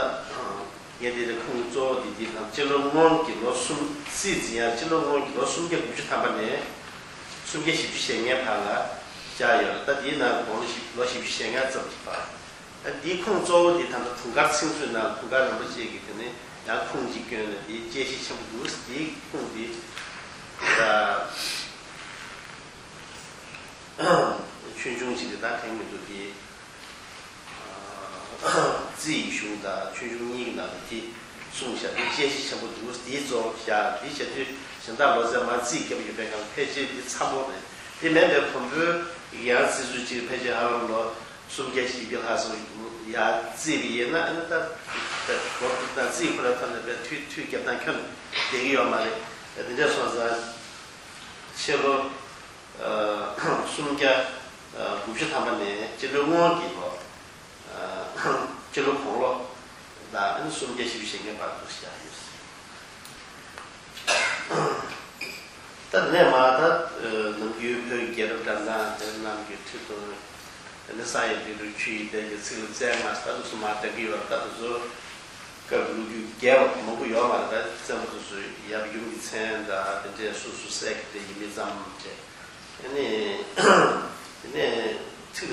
ངས་དེ་ལ་ཁུངས་གཙོ་བོ་དེ་དེ་དང་། སྤྱི་ལོ་སྔོན་གྱི་ལོ་གསུམ། སྲིད་འཛིན་ཡང་སྤྱི་ལོ་སྔོན་གྱི་ལོ་སུམ་བརྒྱ་དགུ་བཅུ་ཐམ་པ་ནས་སུམ་བརྒྱ་བཞི་བཅུ་ཞེ་ལྔའི་བར་ལ་བཞག་ཡོད་ལ། ད་དེའི་ནང་དགུང་ལོ་བཞི་ལོ་བཞི་བཅུ་ཞེ་ལྔ་ཙམ་གྱི་བར། ད་དེའི་ཁུངས་གཙོ་བོ་དེ་ད་ལྟ་དུང་དཀར་ཚིག་མཛོད་ནང་དུང་དཀར་རིན་པོ་ཆེ་གིས་དེ་ནས་ཡང་ཁུངས་གཅིག་བསྐྱོན་ནས། དེའི་དཔྱད་གཞི་ཆེན་པོ་འདུག། དེའི་ཁུངས་དེ་ད་ཆོས་འབྱུང་ཅིག་རེད། ད་དྲན་མི་འདུག། དེ་རྩིས་གཞུང་དང་ཆོས་འབྱུང་གཉིས་ཀྱི་ནང་དུ་དེ་གསུངས་བཞག། དེ་དཔྱད་གཞི་ཆེན་པོ་འདུག། དེའི་གཙོ་བོ་བཞག། དེ་བྱེད་དུས་གཞན་དག་ལོ་ཙཱ་བ་རྩིས་བརྒྱབ་ཡོད་པའི་སྒང་ལ་ཕལ་ཆེར་དེ་ཚ་པོ་རེད། དེ་མིན་པའི་བོན་པོའི་ཡང་རྩིས་སྲོལ་ཅིག་ཕལ་ཆེར་ཧ་ལམ་ལོ་སུམ་བརྒྱ་བཞི་བརྒྱ་ལྷག་ཙམ་ཡར་རྩིས་པ་ཡིན་ན། ཨ་ནི་ད་ད་བོད་ད་རྩིས་ཁོ་ར་ཐོག་ནས་པའི་མཐུད་མཐུད་རྒྱབ་སྟངས་ཁྱོན་བསྡད་ཀྱི་ཡོད་མ་རེད། དེ་འདྲ་སོང་ཙང་ཕྱི་ལོ་ཨ་སུམ་བརྒྱ་ཨ་དགུ་བཅུ་ཐམ་པ་ནས་སྤྱི་ལོ་སྔོན་གྱི་ལོ་ཨ་སྤྱི་ལོ་གོང་ལོ་དང་སུམ་བརྒྱ་བཞི་བཅུ་ཞེ་ལྔའི་བར་དུ་བཞག་ཡོད། ད་ནས་མ་ད་ནམ་རྒྱུན་བོད་ཀྱི་རྒྱལ་རབས་འགྲེལ་སྟངས་དེ་རྣམས་ཀྱི་ཁྲིད་དུ་ནི་བསམ་ཡས་བདེ་སྒྲུབ་ཆོས་ཡི་དེབ་ཀྱི་ཚིག་ལ་བཙལ་ང་ད་དུ་སུ་མ་བསྡད་ཀྱི་ཡོད། ད་དུ་ཚོ་སྐབས་ལོ་རྒྱུས་རྒྱས་པ་མང་པོ་ཡོད་མ་རེད། ད་བཙན་པོ་དེ་ཚོའི་ཡབ་ཡུམ་གྱི་མཚན་དང་དེ་འདྲས་སུ་སུ་སྲས་ཀྱི་དེ་ཡིན་མིན་ཙམ་བྱས། དེ་ནས་དེ་ནས་ཚིག་ལ་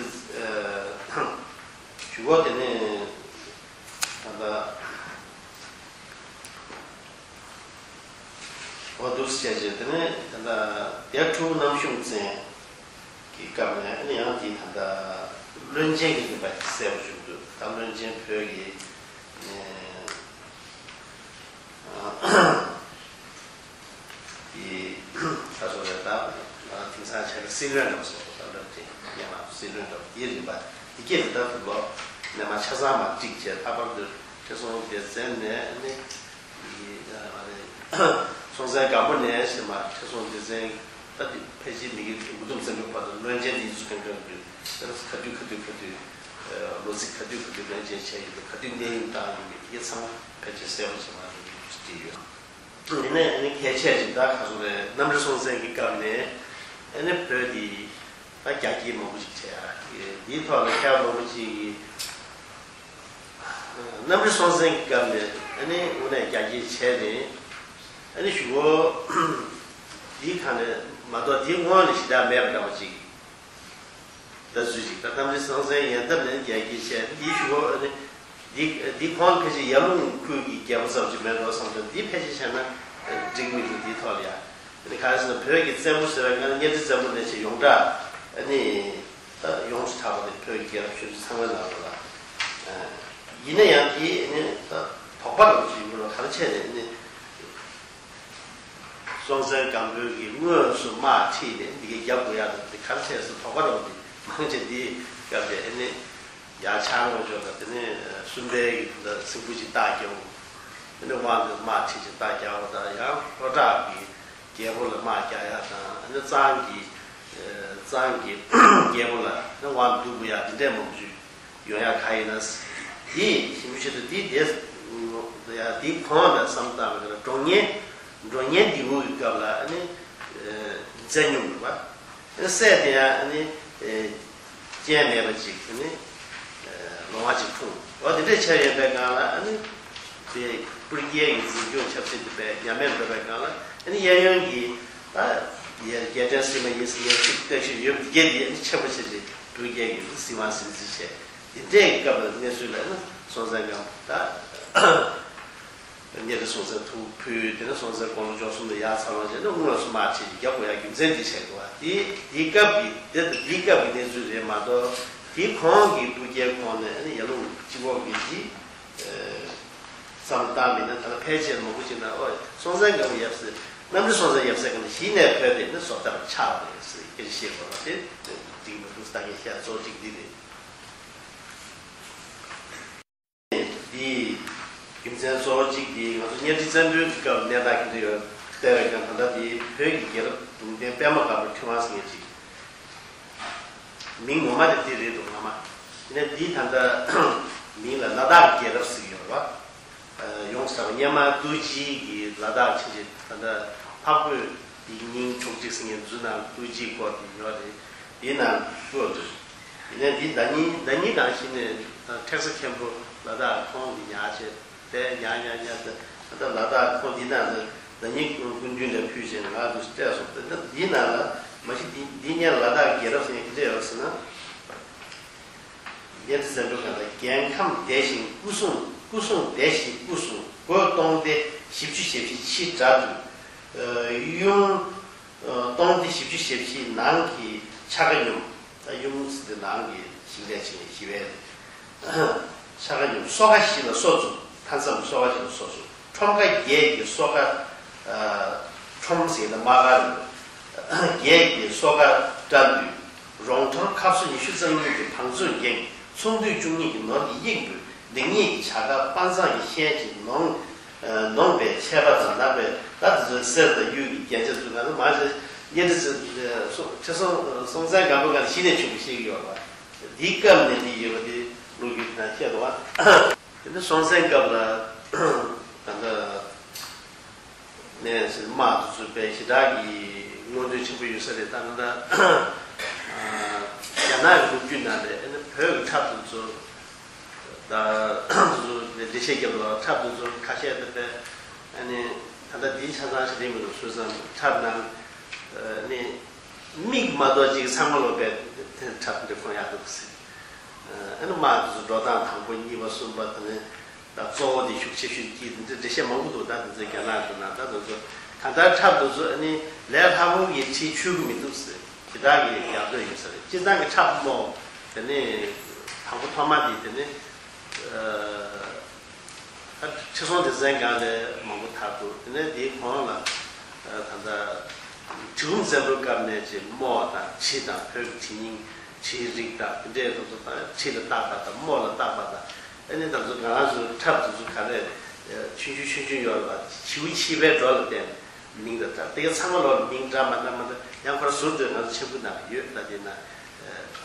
ཞུ་གོ་དེ་ནས་ད་ལྟ། འོ་འདུག་སེ་བྱས་རྗེས་དེ་ནས་ད་ལྟ་སྡེ་དྲུག་རྣམ་གཞུང་བཙན་གྱི་སྐབས་ནས་ཨ་ནི་ཡང་དེ་ད་ལྟ་བློན་ཆེན་གྱི་རིམ་པ་གསལ་པོ་བྱུང་འདུག། ད་བློན་ཆེན་བོད་ཀྱི་ཨ་དེ་ད་སོ་རེད། ད་དེང་སང་བྱས་ན་སྲིད་བློན་འདྲ་བོ་སོགས། ད་བློན་ཆེན་སྙན་ངག་སྲིད་བློན་འདྲ་བོ་དེའི་རིམ་པ་དེ་སྐད་དུ་ད་དུ་ལོ་ནས་མ་ཆ་ཚང་མ་བསྒྲིགས་བྱས། ལྷག་པར་དུ་ཁྲི་སྲོང་ལྡེ་བཙན་ནས་ཨ་ནི། ཡིན་ཡང་མ་རེད། སྲོང་བཙན་སྒམ་པོ་ནས་ཕྱིན་མ་ཁྲི་སྲོང་ལྡེ་བཙན་ད་དེ་ཕལ་ཆེར་མི་གི་མགོ་ཟླུམ་བཙན་པོའི་བར་དུ་བློན་ཆེན་དེ་ཡིན་ཚུལ་གང་གང་གི་ཁ་དུས་ཁ་དུས་ཁ་དུས་ལོ་ཚིགས་ཁ་དུས་ཁ་དུས་བློན་ཆེན་བྱས་ཡོད་དུས། ག་དུས་གནས་དབྱུང་བཏང་ཡོད་མེད་དེ་གའི་ཚང་མ་ཕལ་ཆེར་གསལ་པོ་བྱས་མ་རེད་ཅེས་བྲིས་ཡོད། དེ་ནས་ཨ་ནི་གལ་ཆེ་ཞིག་ད་ག་ཚོད་རེད། གནམ་རི་སྲོང་བཙན་གྱི་སྐབས་ནས་ཨ་ནི་བོད་དེ་ད་རྒྱ་སྐྱེད་མང་པོ་ཞིག་བྱས་ཡ། དེའི་ཐོག་ལ་མཁས་པ་མང་པོ་ཅིག་གིས། གནམ་རི་སྲོང་བཙན་གྱི་སྐབས་ནས་ཨ་ནི་དངོས་གནས་རྒྱ་སྐྱེད་བྱས་ནས། ཨ་ནི་གཞུག་གུ་འདིའི་སྒང་ནས་མ་གཏོགས་འདིའི་སྔོན་ལ་ཞེ་དྲག་མེད་པ་འདྲ་པོ་ཅིག། ད་ཚོད་ཅིག་ད་གནམ་རི་སྲོང་བཙན་ཡན་འདབས་ནས་རྒྱ་སྐྱེད་བྱས། འདིའི་གཞུག་གུ་ཨ་ནི་འདི་འདི་གོང་ཕལ་ཆེར་ཡར་ཀླུང་ཁུལ་གྱི་རྒྱལ་པོ་ཙམ་ཅིག་མེད་འགྲོ་བསམ་སོང་། འདི་ཕལ་ཆེར་བྱས་ན་འགྲིག་མི་འདུག། འདིའི་ཐོག་ལ་ཡ། ཨ་ནི་ག་རེ་ཟེར་ན་བོད་ཀྱི་བཙན་པོ་ཟེར་བའི་སྒང་ལ་གཉའ་ཁྲི་བཙན་པོ་ནས་བྱས་ཡོངས་གྲགས་ཨ་ནི་ད་ཡོངས་སུ་གྲགས་པ་དེ་བོད་ཀྱི་རྒྱལ་རབས་ཆོས་འབྱུང་ཚང་མའི་ནང་དུ་ལ། ཡིན་ན་ཡང་དེ་ཨ་ནི་ད་དོགས་པ་རང་ཞིག་ཡོད་ལ། ག་རེ་བྱས་ནས་ཨ་ནི་སྲོང་བཙན་སྒམ་པོའི་གི་དངོས་སུ་དམག་ཁྲིད་ནས་འདི་གའི་རྒྱབ་དགོས་ཡག་དང་དེ་ག་རེ་བྱས་སོང་དོགས་པ་རང་དེ་མང་ཆེ་འདི་སྐབས་དེ་ཨ་ནི་ཡར་ཕྱག་ལོག་འཇོག་དང་། དེ་ནས་སུམ་པའི་གི་ད་སེང་ཕྲུག་ཅིག་རྟ་རྒྱབ། དེ་ནས་དབང་དུ་དམག་ཁྲིད་ཅིག་རྟ་རྒྱབ་དང་། ཡང་ལྷོ་བྲག་གི་རྒྱལ་པོ་ལ་དམག་རྒྱག་ཡག་དང་། ཨ་ནི་གཙང་གི་གཙང་གི་རྒྱལ་པོ་ལ་ནི་དབང་བསྡུ་དགོས་ཡག་དེ་འདྲས་མང་པོ་ཞིག་ཡོང་ཡག་ག་ཡིན་ན། དེ་ཞིབ་འཇུག་བྱེད་དུས་དེ་དེ་ཡ་དེའི་གོང་ལ་བསམ་བཏང་བའི་སྒང་ལ་འབྲོང་གཉན་འབྲོང་གཉན་ལྡེའུ་གི་སྐབས་ལ་ཨ་ནི་བཙན་སྙོམས་རེད་པ། ཨ་ནི་སྲས་དེ་ཡང་ཨ་ནི་སྤྱན་མེད་པ་ཅིག་ཨ་ནི་ལོང་བ་ཅིག་འཁྲུངས། འོ་དེ་འདྲས་ཆགས་ཡོད་པའི་སྒང་ལ་ཨ་ནི་དེ་སྤུར་རྒྱལ་གྱི་འཛིན་སྐྱོང་ཆབ་སྲིད་དེ་དཔེ་ཉམས་དམས་འགྲོ་བའི་སྒང་ལ་ཨ་ནི་གཡས་གཡོན་གྱི་ད་རྒྱལ་ཕྲན་སིལ་མ་ཡིན་ཟེར་ཡག་ཅིག་བཏགས་ཤིང་ཡོད་པ་དེ་གས་དེ་ཨ་ནི་ཆེན་པོ་བྱས་ཏེ་སྤུར་རྒྱལ་གྱི་སྲིད་དབང་སྲིད་འཛིན་བྱས། དེ་འདྲའི་སྐབས་ལ་གནས་ཚུལ་ལ་ཨ་ནི་སྲོང་བཙན་སྒམ་པོ་ད། གཉའ་ཁྲི་སྲོང་བཙན་ཐུགས་ཕུལ། དེ་ནས་སྲོང་བཙན་དགུང་ལོ་བཅུ་གསུམ་དུ་ཡར་ཚར་ལོངས་བྱས་ནས་དངོས་སུ་དམག་ཁྲིད་ཀྱི་རྒྱབ་སྐོར་ཡག་རྒྱུ་མཚན་འདི་བྱས་འདུག་བ། དེ་དེའི་སྐབས་ཀྱི་དེ་དེའི་སྐབས་ཀྱི་གནས་ཚུལ་རེད་མ་གཏོགས། དེ་གོང་གི་སྤུ་རྒྱལ་ཁོངས་ནས་ཨ་ནི་ཡར་ཀླུང་སྤྱི་ཁོག་གི་འདི་བསམ་བློ་བཏང་མིན་ན། ད་ལྟ་ཕལ་ཆེར་མང་པོ་ཅིག་ན་ཨོ་སྲོང་བཙན་སྒམ་པོ་ཡབ་སྲས། གནམ་རི་སྲོང་བཙན་ཡབ་སྲས་སྒང་ནས་གཞི་ནས་བོད་དེ་ནི་བཟོ་ལྟར་ཆགས་པ་རེད་ཟེར་སྐད་ཆ་བཤད་དགོས་པ་དེ་འགྲིག་མི་འདུག་ད་ངས་བཤད་གཙོ་བོ་གཅིག་འདི་རེད། འདི་རྒྱུ་མཚན་གཙོ་བོ་གཅིག་འདི་ང་ཚོ་གཉའ་ཁྲི་བཙན་པོའི་སྐབས་གནས་སྟངས་ཀྱི་འབྲེལ་ཡོད་བལྟས་པས་ཀྱང་། ད་ལྟ་འདི་བོད་ཀྱི་རྒྱལ་རབས་ལུང་བསྟན་པད་མ་དཀར་པོའི་ཕྲེང་བ་ཟེར་མཁན་ཅིག་མིང་ངོ་མ་དེ་འདི་རེད་འདུག་སྔ་མ། དེ་ནས་འདི་ད་ལྟ་མིང་ལ་ལ་དྭགས་རྒྱལ་རབས་ཟེར་གྱི་ཡོད་རེད་བ། ཡོངས་སུ་གྲགས་པ་སྙེ་མ་ཏུའུ་ཅི་གི་ལ་དྭགས་ཆེན་ཅིག་ད་ལྟ་འཕགས་བོད་ཡིག་རྙིང་ཕྱོགས་གཅིག་ཟེར་མཁན་འཛུལ་ནང་ཏུའུ་ཅིའི་སྐོར་དེ་ཡོད་རེད། དེའི་ནང་བཀོད་འདུག་ཡིན་ནའི་འདི་ཟླ་ཉིན་ཟླ་ཉིན་དང་ཕྱིན་ནས་ཐེག་ས་མཁན་པོ་ལ་དྭགས་ཁོང་གི་ཉག་བྱས་ཏེ་ཉག་ཉག་ཉག་ཏེ། ད་ལ་དྭགས་ཁོང་འདི་ནང་དུ་ཟླ་ཉིན་སྐུ་མདུན་ལ་ཕུལ་བྱས་ང་དུ་སྤྲད་སོང་སྟེ། འདི་ནང་ལ་མ་གཞི་འདི་འདི་ཉིད་ལ་དྭགས་རྒྱལ་རབས་ཟེར་མཁན་ག་འདྲ་ཡོད་ཟེར་ན། གཉའ་ཁྲི་བཙན་པོའི་སྒང་ལ། རྒྱལ་ཁམས་བདེ་ཞིང་སྐུ་གསུང་། སྐུ་གསུང་བདེ་ཞིང་སྐུ་གསུང་། སྒོ་སྟོང་སྡེ་བཞི་བཅུ་ཞེ་བཞི་ཕྱི་དགྲ་འདུལ། ཡུམ་སྟོང་སྡེ་བཞི་བཅུ་ཞེ་བཞི་ནང་གི་ཕྱག་ཁ་སྙོམས། ད་ཡུམ་ཟེར་དེ་ནང་གི་ཞིང་ལས་བྱེད་མཁན་ཞི་བའི་ཕྱག་ཁ་སྙོམས། སོ་ཁ་བཞི་ལ་སོ་བཙུགས། མཐའ་མཚམས་སོ་ཁ་བཞི་ལ་སོ་བཙུགས། ཁྲོམ་ཁ་བརྒྱད་ཀྱི་སོ་ཁ། ཨ། ཁྲོམ་ཟེར་ན་དམག་སྒར་རེད། བརྒྱད་ཀྱི་སོ་ཁ་དགྲ་འདུལ། རོང་ཐོར་ཁ་སོ་ཉི་ཤུ་རྩ་གཉིས་ཀྱི་བང་མཛོད་འགེངས། ཚོང་འདུས་བཅུ་གཉིས་ཀྱི་ནོར་གྱི་དབྱིངས་འབུལ། ལེགས་ཉེས་ཀྱི་བྱ་དགའ་དཔའ་མཛངས་ཀྱི་ཤན་གྱིས་ནོངས། ཨ། ནོངས་པའི་ཆད་པ་དང་ནག་པའི། ད་དེ་ཚོའི་གསེར་དང་གཡུ་གི་རྒྱན་ཆ་བཙུགས། ང་ཚོ་མང་ཆེ་གཉའ་ཁྲི་ཚེ་ཁྲི་སྲོང་སྲོང་བཙན་སྒམ་པོའི་སྒང་ལ་གཞི་ནས་བྱུང་བ་ཤེས་ཀྱི་ཡོད་པ། འདིའི་སྐབས་ནས་འདི་ཡོད་པ་དེ་ལོ་རྒྱུས་ནང་བཤད་འདུག་བ། དེ་ནས་སྲོང་བཙན་སྐབས་ལ་ད་ལྟ་ནས་དམག་དེ་ཚོ་དཔེ་ཞེ་དྲག་གི་མངོན་འདོད་ཆེན་པོ་ཡོད་ས་རེད། ད་ལྟ་རྒྱ་ནག་གི་ལོ་རྒྱུས་ནང་ལ་ཨ་ནི་བོད་ཀྱི་ཁྲབ་དེ་ཚོ། ད་དེ་ཚོ་འགྲེལ་བཤད་རྒྱབ་ལ་ཁྲབ་དེ་ཚོ་ཁ་ཤས་དེ་དཔེ་ཨ་ནི་ད་ལྟ་འདི་ཆ་ཚང་ཞིག་རེད་མི་འདུག་སུས་ཙང་ཁྲབ་ནང་ཨ་ནི། མིག་མ་གཏོགས་ཅིག་ཚང་མ་ལོ་པའི་ཁྲབ་འདི་གོན་ཡག་འདུག་ཟེར། ཨ་ནི་དམག་དེ་ཚོ་འགྲོ་སྟངས་དང་པོ་གཉིས་པ་གསུམ་པ་དེ་ནས་ད་གཙོ་བོ་དེ་ཤུགས་ཆེ་ཤོས་ཀྱི་འདི་འདྲ་འགྲེལ་བཤད་མང་པོ་འདུག་ད་འདི་ཚོ་རྒྱ་ནག་གི་ནང་ད་དེ་ཚོ་གང་ལྟར་ཁྲབ་དེ་ཚོ་ཨ་ནི་ལས་སླ་པོ་གི་ཁྲིད་ཆོག་གི་མི་འདུག་ཟེར། དེ་དག་གི་ཡག་འདོད་ཡོད་ས་རེད། སྤྱིར་བཏང་གི་ཁྲབ་རྨོ་དེ་ནི་དང་པོ་ཐོག་མ་དེ་དེ་ནི། ཁྲི་སྲོང་ལྡེ་བཙན་སྒང་ལ་མང་པོ་དར་འདུག་དེ་ནས་དེའི་གོང་ལ་ད་ལྟ་གྲི་གུམ་བཙན་པོའི་སྐབས་ནས་ཀྱི་རྨོ་དང་ཁྲི་དང་བོད་ཀྱི་གྲི་རྙིང་གྲིའི་རིགས་དང་དེ་འདྲའི་དེ་ཚོ་དང་ཁྲི་ལ་བཏགས་པ་དང་རྨོ་ལ་བཏགས་པ་དང་། ཨ་ནི་ད་ཚོ་ང་རང་ཚོའི་ཁྲབ་དེ་ཚོ་ག་ལས་ཆུང་ཆུང་ཆུང་ཆུང་ཡོད་ལ་བྱིའུ་ཆིབས་པའི་སྒྲོ་ལ་བརྟེན་ནས་མིང་དང་སྒྲ་དེ་ག་ཚང་མ་ལོག་མིང་འདྲ་མ་འདྲ་མ་འདྲ་ཡང་ཁོ་ར་ཟུར་དུ་ང་ཚོ་མཆན་བུ་ནང་ཡོད་ལ། དེ་ན་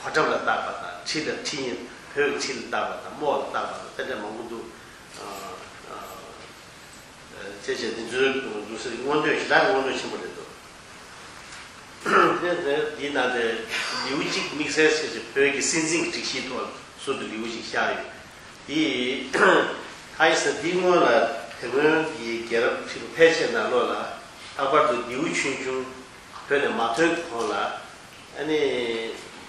གོ་ཁྲབ་ལ་བཏགས་པ་དང་ཁྲི་ལ་ཁྲི་ཡིན་བོད་ཀྱི་ཁྲི་ལ་བཏགས་པ་དང་རྨོ་ལ་བཏགས་པ་དང་དེ་འདྲ་མང་པོ་འདུག་ཨ། ཨ། བྱས་བྱས་དེ་ཚོའི་འདུག་ཟེར་མངོན་འདོད་ཞེ་དྲག་མངོན་འདོད་ཆེན་པོ་རེད་འདུག་དེ་དེ་འདི་ནང་དེ་ལེའུ་གཅིག་དམིགས་བསལ་བྱས་བྱས་བོད་ཀྱི་སྲིད་འཛིན་གྱི་སྒྲིག་གཞིའི་ཐོག་ཟུར་དུ་ལེའུ་གཅིག་བཞག་ཡོད། དེ་ཧ་ཡི་ས་འདིའི་སྔོན་ལ་དེ་སྔོན་གྱི་རྒྱལ་རབས་ཁྲི་ཕལ་ཆེར་ནང་ལོགས་ལ་ལྷག་པར་དུ་ལེའུ་ཆུང་ཆུང་བོད་ནས་མ་ཐོན་གྱི་གོང་ལ། ཨ་ནི་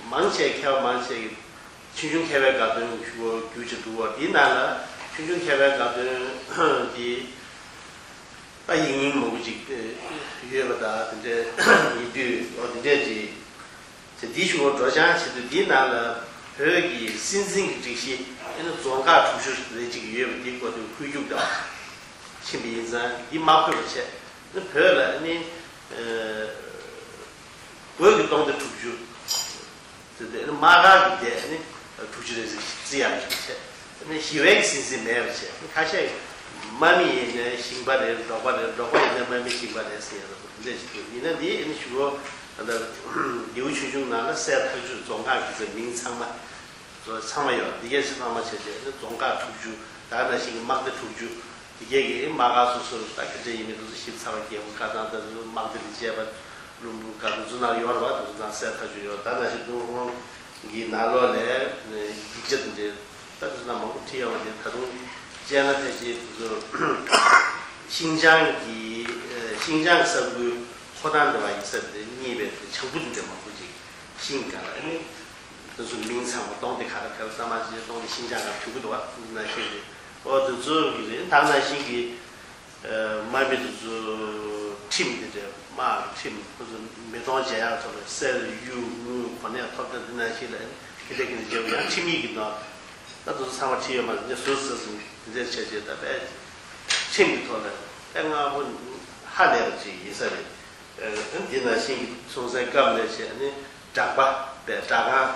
མང་ཆེ་མཁས་པ་མང་ཆེ་གིས་ཆུང་ཆུང་མཁས་པའི་དགའ་སྟོན་ཞུ་བར་བསྒྱུར་བྱས་འདུག་བ། དེའི་ནང་ལ་ཆུང་ཆུང་མཁས་པའི་དགའ་སྟོན་འདི་ད་ཡིག་རྙིང་མང་པོ་ཅིག་ཡོད་པ་དང་། དེ་འདྲའི་ཡིག་སྡུད་འོ་དེ་འདྲས་ཅིག་བྱས། འདི་ཞུ་བར་འགྲོ་བྱང་བྱེད་དུས་འདིའི་ནང་ལ་བོད་ཀྱི་སྲིད་འཛིན་གྱི་སྒྲིག་གཞི་ཨ་ནི་རྫོང་ཁག་དྲུག་ཅུ་རེ་གཅིག་ཡོད་པ་འདིའི་སྐོར་དུ་ཁུལ་རྒྱུགས་དང་ཕྱིན་པ་ཡིན་ཙང་འདི་མ་འཁོད་པ་བྱས། ཨ་ནི་བོད་ལ་ཨ་ནི་ཨ། བོད་ཀྱི་སྟོང་སྡེ་དྲུག་ཅུ། དེ་དེ་ནི་དམག་སྒར་གྱི་སྡེ་ནི་དྲུག་ཅུ་རེ་ཟིན་བརྩི་ཡག་ཡོད་པ་བྱས། དེ་ནི་ཞི་བའི་གི་སྲིད་འཛིན་མེད་པ་བྱས། ཁ་ཤས་དམག་མི་ཡིན་ནའི་ཞིང་པ་རེད། འབྲོག་པ་རེད། འབྲོག་པ་ཡིན་ནའི་དམག་མི་ཞིང་པ་རེད་ཟེར་ཡག་འདུག་དེ་འདྲས་ཞིག་འདུག་ཡིན་ན་འདི་ནི་ཞུ་བོ་ད་ལྟ་ལེའུ་ཆུང་ཆུང་ནང་ལ་གསལ་ཐག་ཆོད་རྫོང་ཁག་གི་མིང་ཚང་མ། ཚང་མ་ཡོད། འདི་གས་ཚང་མ་བྱས་བྱས་ནི་རྫོང་ཁག་དྲུག་ཅུ། ད་ནང་བཞིན་གྱི་དམག་སྡེ་དྲུག་ཅུ། འདི་གས་ཀྱི་དམག་སྒར་སོ་སོར་ད་སྐད་ཆ་ཡིན་མིན་དེ་ཚོ་ཞིབ་ཚགས་པ་རྒྱལ་པོ་བཀའ་ཐང་དང་དེ་ཚོ་དམག་སྡེ་ལ་བཅས་པ་ལུང་པ་ག་དེ་ཚོ་ནང་ཡོད་རེད་བ། དེ་ཚོ་ནང་གསལ་ཐག་ཆོད་ཡོད། ད་ནང་བཞིན་ཏུན་ཧོང་གི་ནང་ལོགས་ལ་ཡིག་ཆ་དེ་འདྲའི་ད་དེ་ཚོ་ནང་མང་པོ་བྲིས་ཡོད་པ་དེ་ད་དུང་བཅས་ན་ཕལ་ཆེར་དེ་ཚོ་ཤིང་ཅང་གི་ཤིང་ཅང་གི་ས་ཁུལ་ཧོ་ཐང་འདྲ་བ་ཡིན་ས་དེ་རྙེད་པའི་བྱང་བུ་དེ་འདྲ་མང་པོ་ཅིག་ཤིང་ག་ལ་ཨ་ནི། དེ་ཚོ་མིང་ཚང་མ་སྟོང་སྡེ་ག་རེ་ག་རེ་ས་མ་ཅན་སྟོང་སྡེ་ཤིང་ཅང་ག་རེ་གྲུབ་ཀྱི་འདུག་བ། ནང་བཞིན་རེད། ཨོ་དེ་ཚོ་གི་རེད། ད་ནང་བཞིན་གྱི་ དམག་མི་དེ་ཚོ་ཁྲིམས་དེ་འདྲའི་དམག་གི་ཁྲིམས་ཁོ་ཚོ་མེ་དོང་རྒྱག་ཡག་ཚོ་ལ་གསེར་གཡུ་དངུལ་གོ་གནས་ཐོབ་ཐང་དེ་ནང་བཞིན་ལ་གི་དེ་གི་འཇལ་ཡང་ཁྲིམས་ཡིག་གི་ནང་ད་དེ་ཚོ་ཚང་མ་ཁྲིད་ཡོད་མ་རེད། འདི་བཟོ་ཟེར་སོང་། འདི་འདྲ་བྱས་བྱས་ད་དཔེ་ཁྲིམས་ཀྱི་ཐོག་ལ་དཔེ་སྔ་པོ་ཧ་ལས་པ་ཅིག་ཡིན་ས་རེད། འདི་ནང་བཞིན་གྱི་སྲོང་བཙན་སྐབས་ནས་བྱས་ནས་སྦྲག་པ་པའི་སྦྲག་ཁང་།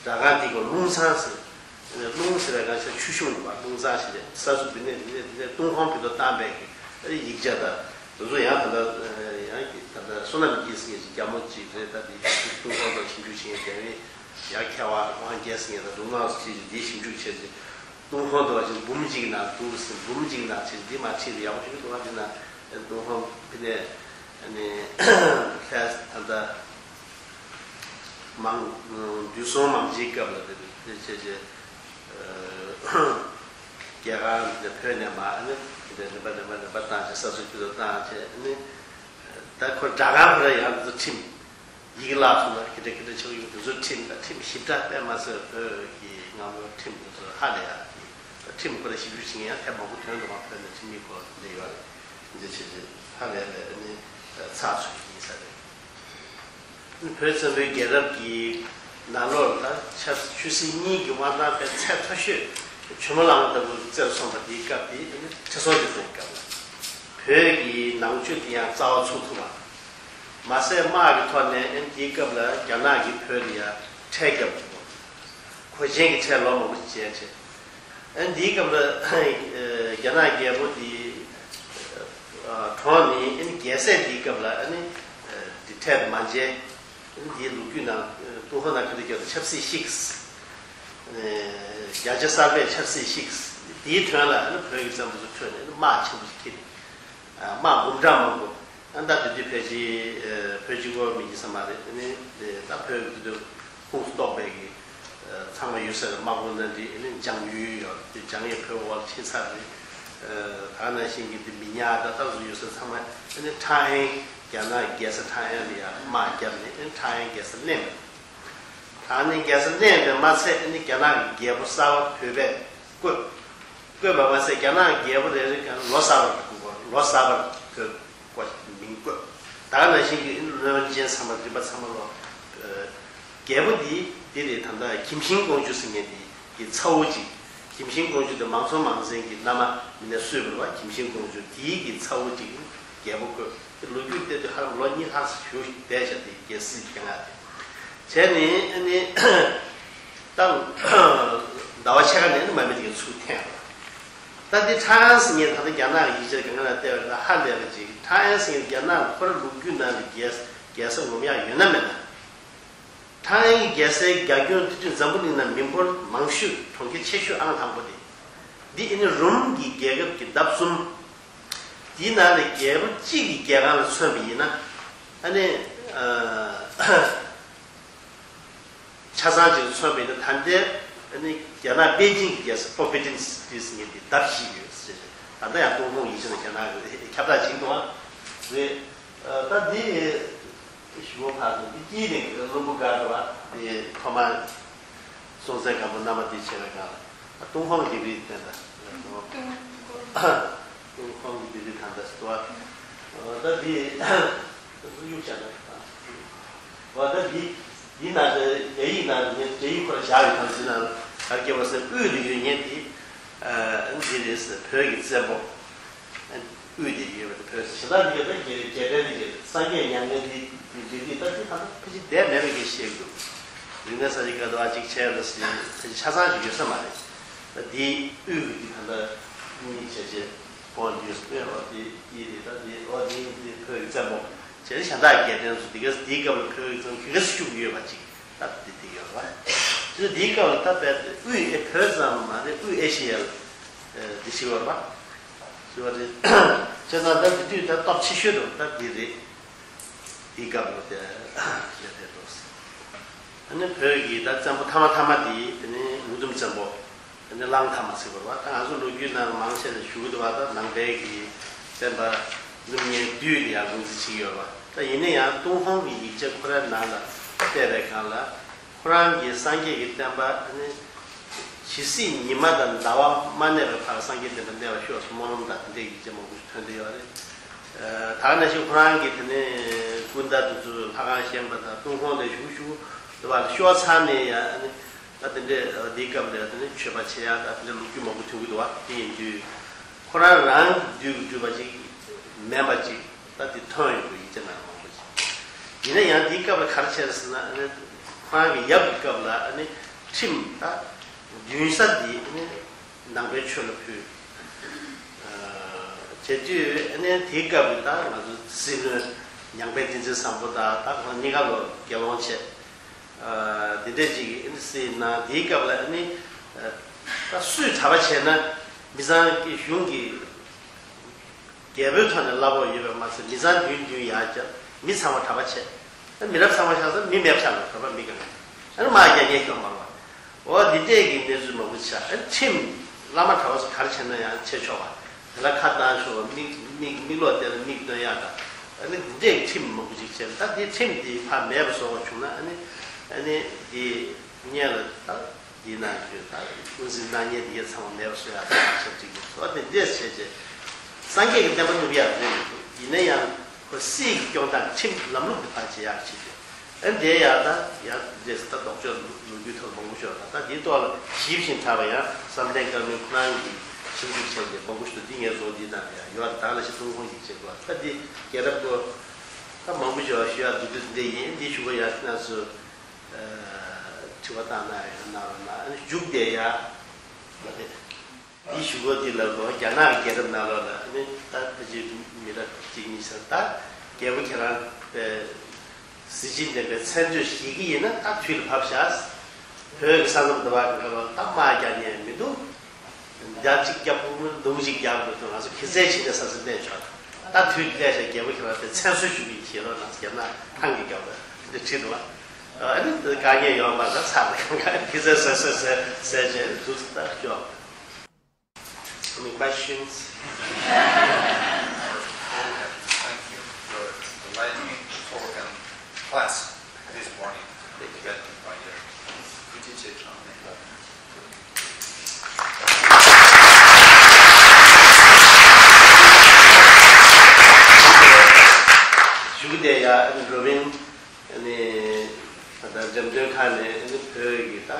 སྦྲག་ཁང་འདི་གོ་རླུང་ཚང་ཟེར། རླུང་ཟེར་བའི་སྒང་ཆ་ཆུ་གཞུང་འདུག་པ། རླུང་ཚང་ཞིག་རེད། ས་སུ་འདི་ནས་འདི་ནས་འདི་ནས་ཏུན་ཧོང་བོད་དུ་བཏང་བའི་གི་ཡིག་ཆ་དང་དེ་ཚོ་ཡང་ད་ལྟ་ཡང་གི་ད་ལྟ་བསོད་ནམས་སྐྱིད་ཟེར་མཁན་ཅིག་རྒྱ་མོ་ཅིག་རེད། ད་འདི་ཏུན་ཧོང་དུ་ཞིབ་འཇུག་བྱེད་མཁན་རྒྱ་མི་ཡང་མཁས་དབང་དབང་རྒྱལ་ཟེར་མཁན་དང་འདུག་ནང་ཅིག་འདི་ཞིབ་འཇུག་བྱས་ཏེ། ཏུན་ཧོང་དུ་བ་ཅིག་འབུམ་གཅིག་ནང་འདུག་ཟེར། འབུམ་གཅིག་ནང་ཆེ་འདི་མ་ཆེ་ཡག་པོ་ཞིག་འདུག་བ། འདི་ན་ཏུན་ཧོང་འདི་ནས་ནི་ལྷས་ད་ལྟ་མང་དུས་སོང་མང་ཆེའི་སྐབས་ལ་དེ་དེ་བྱས་བྱས་རྒྱལ་ཁང་འདི་བོད་ནས་མ་ནི་འདི་རིམ་པ་རིམ་པ་རིམ་པ་བཏང་བྱས་ས་སུ་ཁྱུ་དུ་བཏང་བྱས་ནི་ད་ཁོ་སྦྲག་ཁང་ཁོ་ར་ཡང་དུ་ཁྲིམས། ཡིག་ལ་སོགས་ལ་གི་འདྲ་གི་འདྲ་ཆགས་ཡོད་དེ་ཚོ་ཁྲིམས་དང་ཁྲིམས་ཞིབ་ཕྲ་དཔེ་མ་སྲིད་བོད་ཀྱི་སྔ་མོའི་ཁྲིམས་དེ་ཚོ་ཧ་ལས་ཡག་གི་ཁྲིམས་ཁོ་ར་ཞིབ་འཇུག་བྱེད་མཁན་ཡང་ཐེངས་མང་པོ་ཐོན་འདུག་ག་བོད་ནས་ཁྲིམས་ཡིག་སྐོར་འདི་ཡོད་རེད། འདི་བྱེད་ཆེད་ཧ་ལས་ལས་ནི་ཚགས་ཚུད་ཡིན་ས་རེད། བོད་བཙན་པོའི་རྒྱལ་རབས་ཀྱི་ནང་ལོགས་ལ་ཆབ་ཆོས་སྲིད་གཉིས་ཀྱི་དབང་ཐང་དཔེ་ཚད་མཐོ་ཤོས་ཆུ་མོ་གླང་ལྟ་བུ་རྩེར་སོང་བ་དེའི་སྐབས་དེ་ཁྲི་སྲོང་ལྡེ་བཙན་སྐབས་ལ་བོད་ཀྱི་ནང་ཆོས་དེ་ཡང་རྩ་བ་ཚུགས་ཐུབ་པ། མ་ཟད་དམག་གི་ཐོག་ནས་ཨེ་དེའི་སྐབས་ལ་རྒྱ་ནག་གིས་བོད་ལ་ཡང་ཁྲལ་བརྒྱབ་འདུག་གོ། གོས་ཆེན་གྱི་ཁྲལ་ལོ་མང་པོ་ཞིག་འཇལ་བྱས། ཨེ་དེའི་སྐབས་ལ་རྒྱ་ནག་རྒྱལ་པོ་དེ་གྲོངས་ནས་ཨེ་རྒྱལ་སྲས་དེའི་སྐབས་ལ་ཨེ་དེ་ཁྲལ་དེ་མ་འཇལ། ཨེ་དེའི་ལོ་རྒྱུས་ནང་ཏུན་ཧོང་ནང་ག་རེ་བརྒྱབ་འདུག་ཆབ་སྲིད་བཤིག་རྒྱ་ཆེ་གསར་པས་ཆབ་སྲིད་བཤིག་དེའི་དོན་ལ་ཨེ་བོད་ཀྱི་བཙན་པོ་ཚོ་ཁྲོད་ནས་དམག་ཆེན་པོ་ཞིག་འཁྱེར་ནས། དམག་འབུམ་ཕྲག་མང་པོ། ཨ་ད་དེ་དུས་ཕལ་ཆེར་བོད་གཅིག་པོ་མེད་ཀྱི་ས་མ་རེད། དེ་ནི་ད་བོད་ཀྱི་དུས་ཁོངས་སུ་གཏོགས་པའི་གི་ཚང་མ་ཡོད་ས་རེད། དམག་དཔུང་ནང་འདྲི་ནི་འཇང་ཡུལ་ཡོད་དེ་འཇང་ཡུལ་བོད་འོག་ལ་ཕྱིན་ཚར་རེད། ད་ནང་བཞིན་གྱི་དེ་མི་ཉག་ད་ད་གཟུགས་ཡོད་ས་ཚང་མ་ནི་ཁྲང་ཨན་རྒྱ་ནག་རྒྱལ་ས་ཁྲང་ཨན་ལ་ཡང་དམག་བརྒྱབ་ནས་ནི་ཁྲང་ཨན་རྒྱལ་ས་གླེང་བ། ད་ནི་རྒྱལ་ས་གླེང་བས་མ་ཚད་ནི་རྒྱ་ནག་གི་རྒྱལ་པོ་གསར་པ་བོད་པས་བསྐོས། བསྐོས་པ་མ་ཟད་རྒྱ་ནག་རྒྱལ་པོ་རེ་རེ་གང་ལོ་གསར་པར་བསྐོས། ལོ་གསར་པར་བོད་སྐོར་མིང་བསྐོས། ད་ག་ནང་བཞིན་གྱི་བློན་ཆེན་ཚང་མ་རིམ་པ་ཚང་མ་ལོ། རྒྱལ་པོ་འདི་འདི་རེད། ད་ལྟ་གིམ་ཤིང་ཀོང་ཇོ་ཟེར་མཁན་འདི་གི་ཚ་བོ་གཅིག་གིམ་ཤིང་ཀོང་ཇོ་དེ་མང་ཚོགས་མང་ཚན་གྱི་མནའ་མ་མི་ལ་གསོས་པ་རེད་བ། གིམ་ཤིང་ཀོང་ཇོ་དེའི་གི་ཚ་བོ་གཅིག་རྒྱལ་པོ་བསྐོས། ལོ་རྒྱུས་བལྟས་དུས་ཧ་ལམ་ལོ་གཉིས་ལྷག་ཙམ་བཞུགས་བསྡད་བྱས་ཏེ་རྒྱལ་སྲིད་སྤྱན་སྔར་དེ་བྱས་ནས་ཨ་ནི་ད་ཟླ་བ་ཕྱེད་ཀ་ནས་ཨ་ནི་དམག་མི་དེ་ག་ཚུར་འཐེན་པ། ད་འདི་ཁྲང་ཨན་ཟེར་མཁན་ད་ལྟ་རྒྱ་ནག་གི་ཡིག་ཆ་གང་ག་ལ་བལྟས་པ་ན་ཧ་ལས་པ་ཅིག་ཁྲང་ཨན་ཟེར་མཁན་རྒྱ་ནག་ཁོ་ར་ལོ་རྒྱུས་ནང་ལ་རྒྱལ་རྒྱལ་ས་ངོམ་ཡག་ཡོད་ན་མེད་ན། ཁྲང་ཨན་གྱི་རྒྱལ་སའི་རྒྱ་ཁྱོན་དེ་དུས་འཛམ་བུ་གླིང་ནང་མི་འབོར་མང་ཤོས་གྲོང་ཁྱེར་ཆེ་ཤོས་ཨང་དང་པོ་དེ། འདི་ཨ་ནི་རོམ་གྱི་རྒྱལ་ཁབ་ཀྱི་ལྡབ་གསུམ། དེའི་ནང་ནས་རྒྱལ་པོ་གཅིག་གི་རྒྱལ་ཁང་ལ་མཚོན་པ་ཡིན་ན། ཨ་ནི། ཆ་ཚང་ཅིག་ལ་མཚོན་པ་ཡིན་ན་ད་ལྟའི་ཨ་ནི་རྒྱ་ནག་པེ་ཅིང་གི་རྒྱལ་ས་ཕོ་པི་ཏིན་སི་ཊི་ཟེར་མཁན་དེ་ལྡབ་བཞི་ཡོད་ཟེར། ད་ལྟ་ཡང་ཏུན་ཧོང་ཡིག་ཆ་ནང་རྒྱ་ནག་གི་ཁྱབ་བསྒྲགས་བྱེད་འདུག་ཨ། རེད། ད་འདི་ཞུ་བ་ཕར་ཚུར་འདི་དཀྱིལ་ནས་བློན་པོ་དགའ་འགྲོ་བ་དེ་ཐོག་མར་སྲོང་བཙན་སྒམ་པོ་མནའ་མ་དེ་བྱས་པའི་སྒང་ལ་ཏུན་ཧོང་གི་ལྡེབས་རིས་བསྟན་པ། ཏུན་ཧོང་གི་ལྡེབས་རིས་ད་ལྟ་སྟོ་བ། ད་འདི་གཡུག་བྱས་ན་འོ་ད་འདི་འདི་ནང་དུ་རྒྱ་ཡིག་ནང་དུ་ངས་རྒྱ་ཡིག་ཁོ་ར་བཞག་ཡོད་དམ་ཟེར་ན་ག་རེ་སྐྱེ་བ་ཟེར་དབུས་ལ་ཡོད་མཁན་དེ་འདི་རེད་ཟེར། བོད་ཀྱི་བཙན་པོ། དབུས་དེ་ཡོད་པ་དེ་བོད་ཞེ་དྲག་འདི་ག་ད་རྒྱལ་རྒྱལ་ཕྲན་འདི་ག་སངས་རྒྱས་མྱ་ངན་འདི་འདི་འདི་ད་འདི་ད་ད་ཕལ་ཆེར་འདས་མེད་པའི་གི་བཤད་འདུག་རིག་གནས་གསར་བརྗེ་སྐབས་དུ་བ་གཅིག་བྱས་ལ་ཟེར་ཕལ་ཆེར་ཆ་ཚང་ཞིག་ཡོད་ས་མ་རེད། ད་འདི་དབུས་ཀྱི་འདི་ད་ད་གཉིས་བྱས་བྱས་ཀོང་ཇོ་ཟེར་བ་འདི་འདི་རེད། ད་འདི་འོ་འདི་འདི་བོད་ཀྱི་བཙན་པོ་བྱས་གཞན་དག་རྒྱལ་ཕྲན་ཚོ་འདི་ག་འདིའི་སྐབས་ལ་བོད་ཀྱི་བཙན་པོ་ག་ག་ཚོད་བཞུགས་ཡོད་པ་གཅིག་ད་འདི་འདི་ཡོད་རེད་བ། དེ་འདིའི་སྐབས་ལ་ད་བོད་དབུས་ཨེ་བོད་ཙམ་མ་རེད། དབུས་ཨེ་ཤི་ཡ་ལ་འདི་ཞིག་ཡོད་རེད་བ། ཞུ་བ་རེད། བྱས་ཙང་ད་དེ་དུས་ད་སྟོབས་ཆེ་ཤོས་དུ་ད་འདི་རེད། འདི་སྐབས་ལ་དེ་ལས་དེ་འགྲོ། ཨ་ནི་བོད་ཀྱི་ད་བཙན་པོ་ཐ་མ་ཐ་མ་དེ་དེ་ནི་འུ་དུམ་བཙན་པོ། དེ་ནི་གླང་དར་མ་ཟེར་བ་རེད་བ། ད་ང་ཚོ་ལོ་རྒྱུས་ནང་ལ་མང་ཆེ་ནས་ཞུ་གི་འདུག་བ། ད་ནང་པའི་གི་བསྟན་པ་སློབ་གཉེར་བསྡུས་ལ་ཡང་ངོས་འཛིན་བྱེད་ཀྱི་ཡོད་རེད་བ། ད་ཡིན་ན་ཡང་ཏུན་ཧོང་གི་ཡིག་ཆ་ཁོ་རའི་ནང་ལ་བལྟས་པའི་སྒང་ལ། ཁོ་རང་གིས་སངས་རྒྱས་ཀྱི་བསྟན་པ་ཨ་ནི་ཕྱི་ ཇི་སྲིད་ཉི་མ་དང་ཟླ་བ་མ་གནས་པའི་བར་སངས་རྒྱས་བསྟན་པ་གནས་པར་ཤོག་ཟེར་སྨོན་ལམ་དང་དེ་འདྲའི་ཡིག་ཆ་མང་པོ་ཞིག་ཐོན་བསྡད་ཡོད་རེད། ད་ག་ནང་བཞིན་ཁོ་རང་གིས་དེ་ནས་ཀུན་ཏ་དེ་ཚོ་ལྷ་ཁང་བཞེངས་པ་དང་ཏུན་ཧོང་ལ་བཞུགས་བཞུགས་དེ་བ་ལ་ཤོར་ཚར་ནས་ཡང་ཨ་ནི་ད་དེ་འདྲའི་འདིའི་སྐབས་ལ་དེ་ནས་མཆོད་པ་བྱེད་ཡག་ད་དེ་འདྲའི་ལོ་རྒྱུས་མང་པོ་ཐོན་གྱི་འདུག་བ། དེ་ཡིན་དུས་ཁོ་རང་རང་གི་བདུད་ཀྱི་སྤྲུལ་པ་ཅིག་མིན་པ་ཅིག་ད་དེ་ཐོན་ཡོང་དུས་ཡིག་ཆ་ནང་མང་པོ་ཅིག་ཡིན་ན་ཡང་དེའི་སྐབས་ལ་ག་རེ་བྱས་ཟེར་ན་ཨ་ནི་ཁོ་རང་གི་ཡབ་ཀྱི་སྐབས་ལ་ཨ་ནི་ཁྲིམས་ད་བདུན་ས་དེ་ཨ་ནི། ནང་པའི་ཆོས་ལ་ཕུལ། བྱེད་དུས་ཨ་ནི་དེའི་སྐབས་ཀྱི་ད་ང་ཚོ་སྲིད་བློན་ཉང་པའི་བསྟན་འཛིན་བཟང་པོ་དང་ད་ཁོང་གཉིས་ཀ་ལོ་དགེ་སློང་བྱས། འདི་འདྲས་ཅིག་ཨ་ནི་སྲིད་ན་དེའི་སྐབས་ལ་ཨ་ནི་ད་སུས་གྲྭ་པ་བྱས་ན་མི་ཚང་གི་གཞུང་གི་རྒྱལ་པོའི་ཐོག་ནས་གླ་ཕོགས་ཡོད་པ་མ་ཟད་མི་ཚང་བདུན་བདུན་ཡར་བརྒྱབ། མི་ཚང་མ་གྲྭ་པ་བྱས། ད་མི་རབས་ཚང་མ་ཆགས་ཚར་མི་མེད་པ་ཆགས་ལ་གྲྭ་པ་མི་གང་། ཨ་ནི་དམག་རྒྱག་མཁན་ཤོར་མ་རེད་བ། འོ་འདི་འདྲས་ཀྱི་གནས་ཚུལ་མང་པོ་ཆགས། ཨ་ནི་ཁྲིམས་བླ་མ་གྲྭ་པ་ཚོ་ག་རེ་བྱས་ན་ཡང་བྱེད་ཆོག་པ། དེ་ལ་ཁ་བཏང་ཆོག་པ། མིག་མིག་མིག་ལོག་བལྟས་ན་མིག་སྟོན་ཡག་དང་། ཨ་ནི་འདི་འདྲས་ཀྱི་ཁྲིམས་མང་པོ་ཅིག་བྱས་ད་འདི་ཁྲིམས་འདི་ཕར་མེད་པ་བཟོ་བ་བྱུང་ན་ཨ་ནི་ཨ་ནི་འདི་སྔོན་ལ་ད། འདི་ན་ཡོད་ད་དབུ་འཛིན་གནང་མཁན་འདི་གའི་ཚང་མ་མེད་པ་བཟོ་ཡག་ད་ཆབས་ཅིག་གི་བཟོ་བ་དེ་འདྲས་བྱས་རྗེས། སངས་རྒྱས་ཀྱི་བསྟན་པ་བསྣུབ་ཡག་རེད་མི་འདུག་ཡིན་ན་ཡང་ཁོ་སྲིད་ཀྱི་སྐྱོང་སྟངས་ཁྲིམས་ལམ་ལུགས་དེ་ཕར་བྱེད་ཡག་བྱེད་དུས། ཨ་འདྲས་ཡག་ད་ཡང་འདྲས་ད་ལྡོག་ཕྱོགས་ལོ་རྒྱུས་ཐོག་མང་པོ་ཤོར་ད་ད་འདིའི་ཐོག་ལ་ཞིབ་ཅིང་ཕྲ་བ་ཡང་བསམ་གཏན་དཀར་མོའི་ཁོ་རང་གིས་ཞིབ་འཇུག་བྱས་ཏེ་མང་པོ་ཞིག་འདུག་འདི་ངས་བཟོ་འདི་ན་ཡང་ཡོད་ད་ལ་ཞིག་ཐུང་ཐུང་ཞིག་བྱེད་དགོས་ད་འདི་རྒྱལ་རབས་ཀོ་ད་མང་པོ་ཞིག་ཞུ་ཡག་འདུག་འདུག་འདི་ཡིན་འདི་ཞུ་གོ་ཡག་ན་སུ། དྲི་བ་བཏང་ན་ཡང་གནང་རོགས་གནང་། མཇུག་དེ་ཡ་མ་རེད། འདི་ཞུ་སྒོ་འདི་ལ་གོ་རྒྱ་ནག་གི་རྒྱལ་རབས་ནང་ལོགས་ལ་ནི་ད་ཕལ་ཆེར་མི་རབས་གཅིག་གཉིས་ཤར་ད་རྒྱལ་པོ་ཁྱེད་རང་པའི་གཟི་བརྗིད་ལྡན་པའི་མཚན་བརྗོད་ཞིག་གི་ཡིན་ན་ད་དུས་ལ་བབ་བཞག་བོད་ཀྱི་ས་མཚམས་འདི་བར་གི་ལོགས་ལ་ད་དམག་རྒྱག་མཁན་མི་འདུག་རྒྱ་གཅིག་རྒྱབ་ཁུག་མི་འདུག་གཅིག་རྒྱབ་དགོས་དུས་ང་ཚོ་གི་རྩད་ཕྱིན་ནས་ས་ཚིགས་གནས་ཆོག་ད་དུས་ཀླད་ཤ་རྒྱལ་པོ་ཁྱེད་རང་དེ་མཚན་གསོལ་ཞུ་གི་ཞེས་རོགས་ན་རྒྱབ་ན་ཐང་གི་རྒྱབ་ལ་འདི་ཁྲིད་འདུག་ཨ་ནི་དཀའ་ངལ་ཡོང་བ་ད་ཚར་ནས་གང་ག་གི་རྩད་གསོལ་གསོལ་གསོལ་གསལ་བྱས་འདུག་ད་ཅོག Any questions? Thank you for enlightening the talk and class this morning. Thank you. ཞུ་གི་བསྡད་ཡ་ཨ་ནི་འགྲོ་བིན་ཨ་ནི་ད་ལྟ་འགྲེམས་སྟོན་ཁང་ནས་ཨ་ནི་བོད་ཀྱི་ད།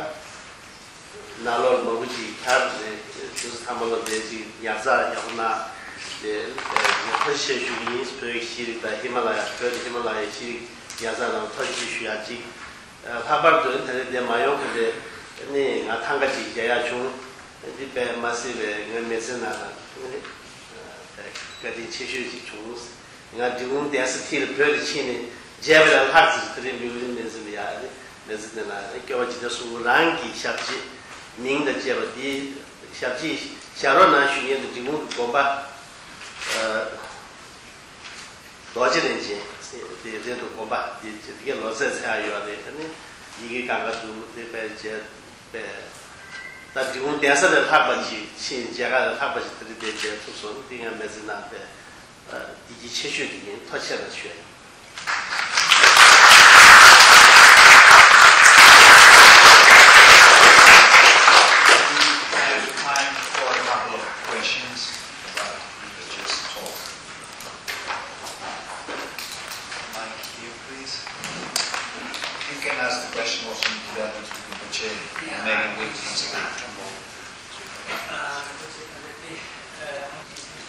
ནང་ལོགས་མང་པོ་ཅིག་གྱར་ནས་དུས་ཚོད་ཐ་མ་ལོ་དེ་ཅིག་ཉར་ཚགས་ཡག་པོ་གནང་དེ་ཐུགས་རྗེ་ཆེ་ཞུ་གི་ཡིན། བོད་ཀྱི་ཤེས་རིག་དང་ཧི་མ་ལ་ཡ་བོད་དང་ཧི་མ་ལ་ཡའི་ཤེས་རིག་ཉར་ཚགས་གནང་ཐུགས་རྗེ་ཆེ་ཞུ་ཡག་ཅིག་ལྷག་པར་དུ་ད་རེས་འདིར་མ་ཡོང་གོང་དེ་ནི་ང་ཐང་ག་ཅིག་མཇལ་ཡག་བྱུང་། འདི་དཔེ་མ་སྲིད་པའི་ངའི་མི་ཚེ་ནང་ལ་བཀའ་དྲིན་ཆེ་ཤོས་ཅིག་བྱུང་། ང་འབྲི་གུང་གདན་ས་མཐིལ་བོད་ལ་ཕྱིན་ནས་མཇལ་བ་ལས་ལྷག་ཙམ་དེ་རིང་མི་བུ་ནི་མི་ཚེ་ལ་ཡག་རེད། མི་ཚེ་འདི་ན་སྐྱོ་བ་ཇི་ལྟར་གསུང་རང་གི་ཞབས་རྗེས་མིང་དང་བཅས་པ་འདི་ཞབས་རྗེས་ཞབས་རོགས་གནང་ཞུ་མཁན་དུ་འབྲི་གུང་གི་དགོན་པ་རྡོ་རྗེ་གླིང་ཆེན་དེ་རེད་འདུག་དགོན་པ་འདི་དེ་གའི་ལོ་ཚད་ཚད་ཡག་ཡོད་རེད། ཨ་ནི་ཡི་གེ་གང་ག་འདུག་དེ་དཔེ་བྱས་པས་ད་འབྲི་གུང་གདན་ས་ལས་ལྷག་པ་ཞིག་ཕྱིན་མཇལ་ཁ་ལས་ལྷག་པ་ཞིག་དེ་རིང་དེ་མཇལ་ཐུབ་སོང་། འདི་ང་མི་ཚེ་ནང་པའི་བདེ་སྐྱིད་ཆེ་ཤོས་དེ་ཡིན། ཐུགས་རྗེ་ཆེ་ཞུ། Time for a couple of questions about the religious talk. Mic here, please. You can ask the question also in Tibetan, Rinpoche, and maybe we'll translate it.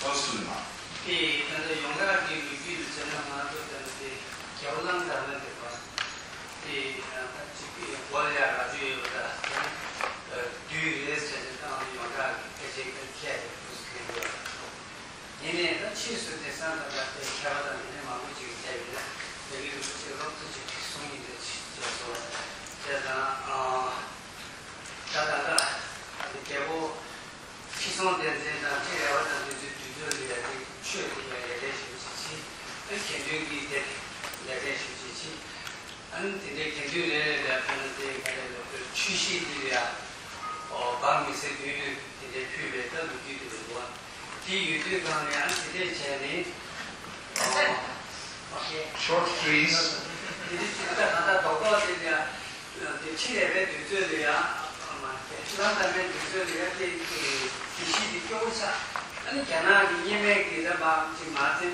Close to the mic. དེ་ད་ལྟ་ཡོངས་གྲགས་ཀྱི་ལོ་རྒྱུས་ལ་བྱས་ན་ང་ཚོ་ད་ལྟ་དེ་རྒྱལ་བ་གླང་དར་མ་འདི་པ་དེ་ད་གཅིག་གི་མགོ་ལ་ཡ་རྭ་ཅོ་ཡོད་པ་ད་དེ་ནི་བདུད་རེད་ཟེར་ནས་ད་ང་ཚོ་ཡོངས་གྲགས་ཀྱི་ཕལ་ཆེར་ཁས་ལེན་དུས་སུ་ལེན་དགོས་ཡོད་རེད། ཡིན་ནའི་ད་ཕྱིས་སུ་དེང་སང་ད་ལྟ་དེ་མཁས་པ་དང་དེ་ནས་མང་པོ་ཅིག་བྱས་ཡིན་ན་དེ་གའི་རིན་པོ་ཆེ་སློབ་གཙོ་ཅིག་གིས་གསུངས་ཡིན་དེ་བྱས་སོ། དེ་དང་ད་ད་ལྟ་ད་དེ་རྒྱལ་པོ་ཁྲི་སྲོང་ལྡེ་བཙན་དང་ཁྲི་རལ་པ་དང་དེ་ཚོའི་དུས་ཚོད་ལ་ཡ་དེ་ཆོས་དེ་ཡ་ཡར་ལྡན་ཞེ་པོ་ཅིག་ཕྱིན། ཨ་དགེ་འདུན་གྱི་དེ་ཡར་ལྡན་ཞེ་པོ་ཅིག་ཕྱིན། ཨ་ནི་དེ་འདྲའི་དགེ་འདུན་རེ་རེ་ལ་ཨ་ནི་དེ་ག་རེ་ལབ་དགོས། ཆོས་གཞིས་འདི་ལ་ཡ་འབངས་མི་སེར་དུས་དུས་དེ་འདྲའི་ཕུལ་བའི་ད་ལོ་རྒྱུས་དེ་རེད་འདུག་དེ་ཡོད་དུས་སྒང་ལ་ཡང་དེ་འདྲས་བྱས་ནས། Short freeze. དེ་འདྲའི་ཅིག་ད་གང་ལྟར་རྡོག་རྡོག་དེ་ལ་ཡ་དེ་ཕྱི་ལས་པའི་དུས་ཚོད་ལ་ཡ་ མ་ཟད་ལ་དྭགས་པའི་དུས་ཚོད་ལ་ཡ་དེ་དགེ་བཤེས་དེ་སྐྱོ་བོ་ཆགས། ཨ་ནི་རྒྱ་ནག་གི་སྔོན་མའི་གི་ད་མ་ཅིག་མ་ཚད་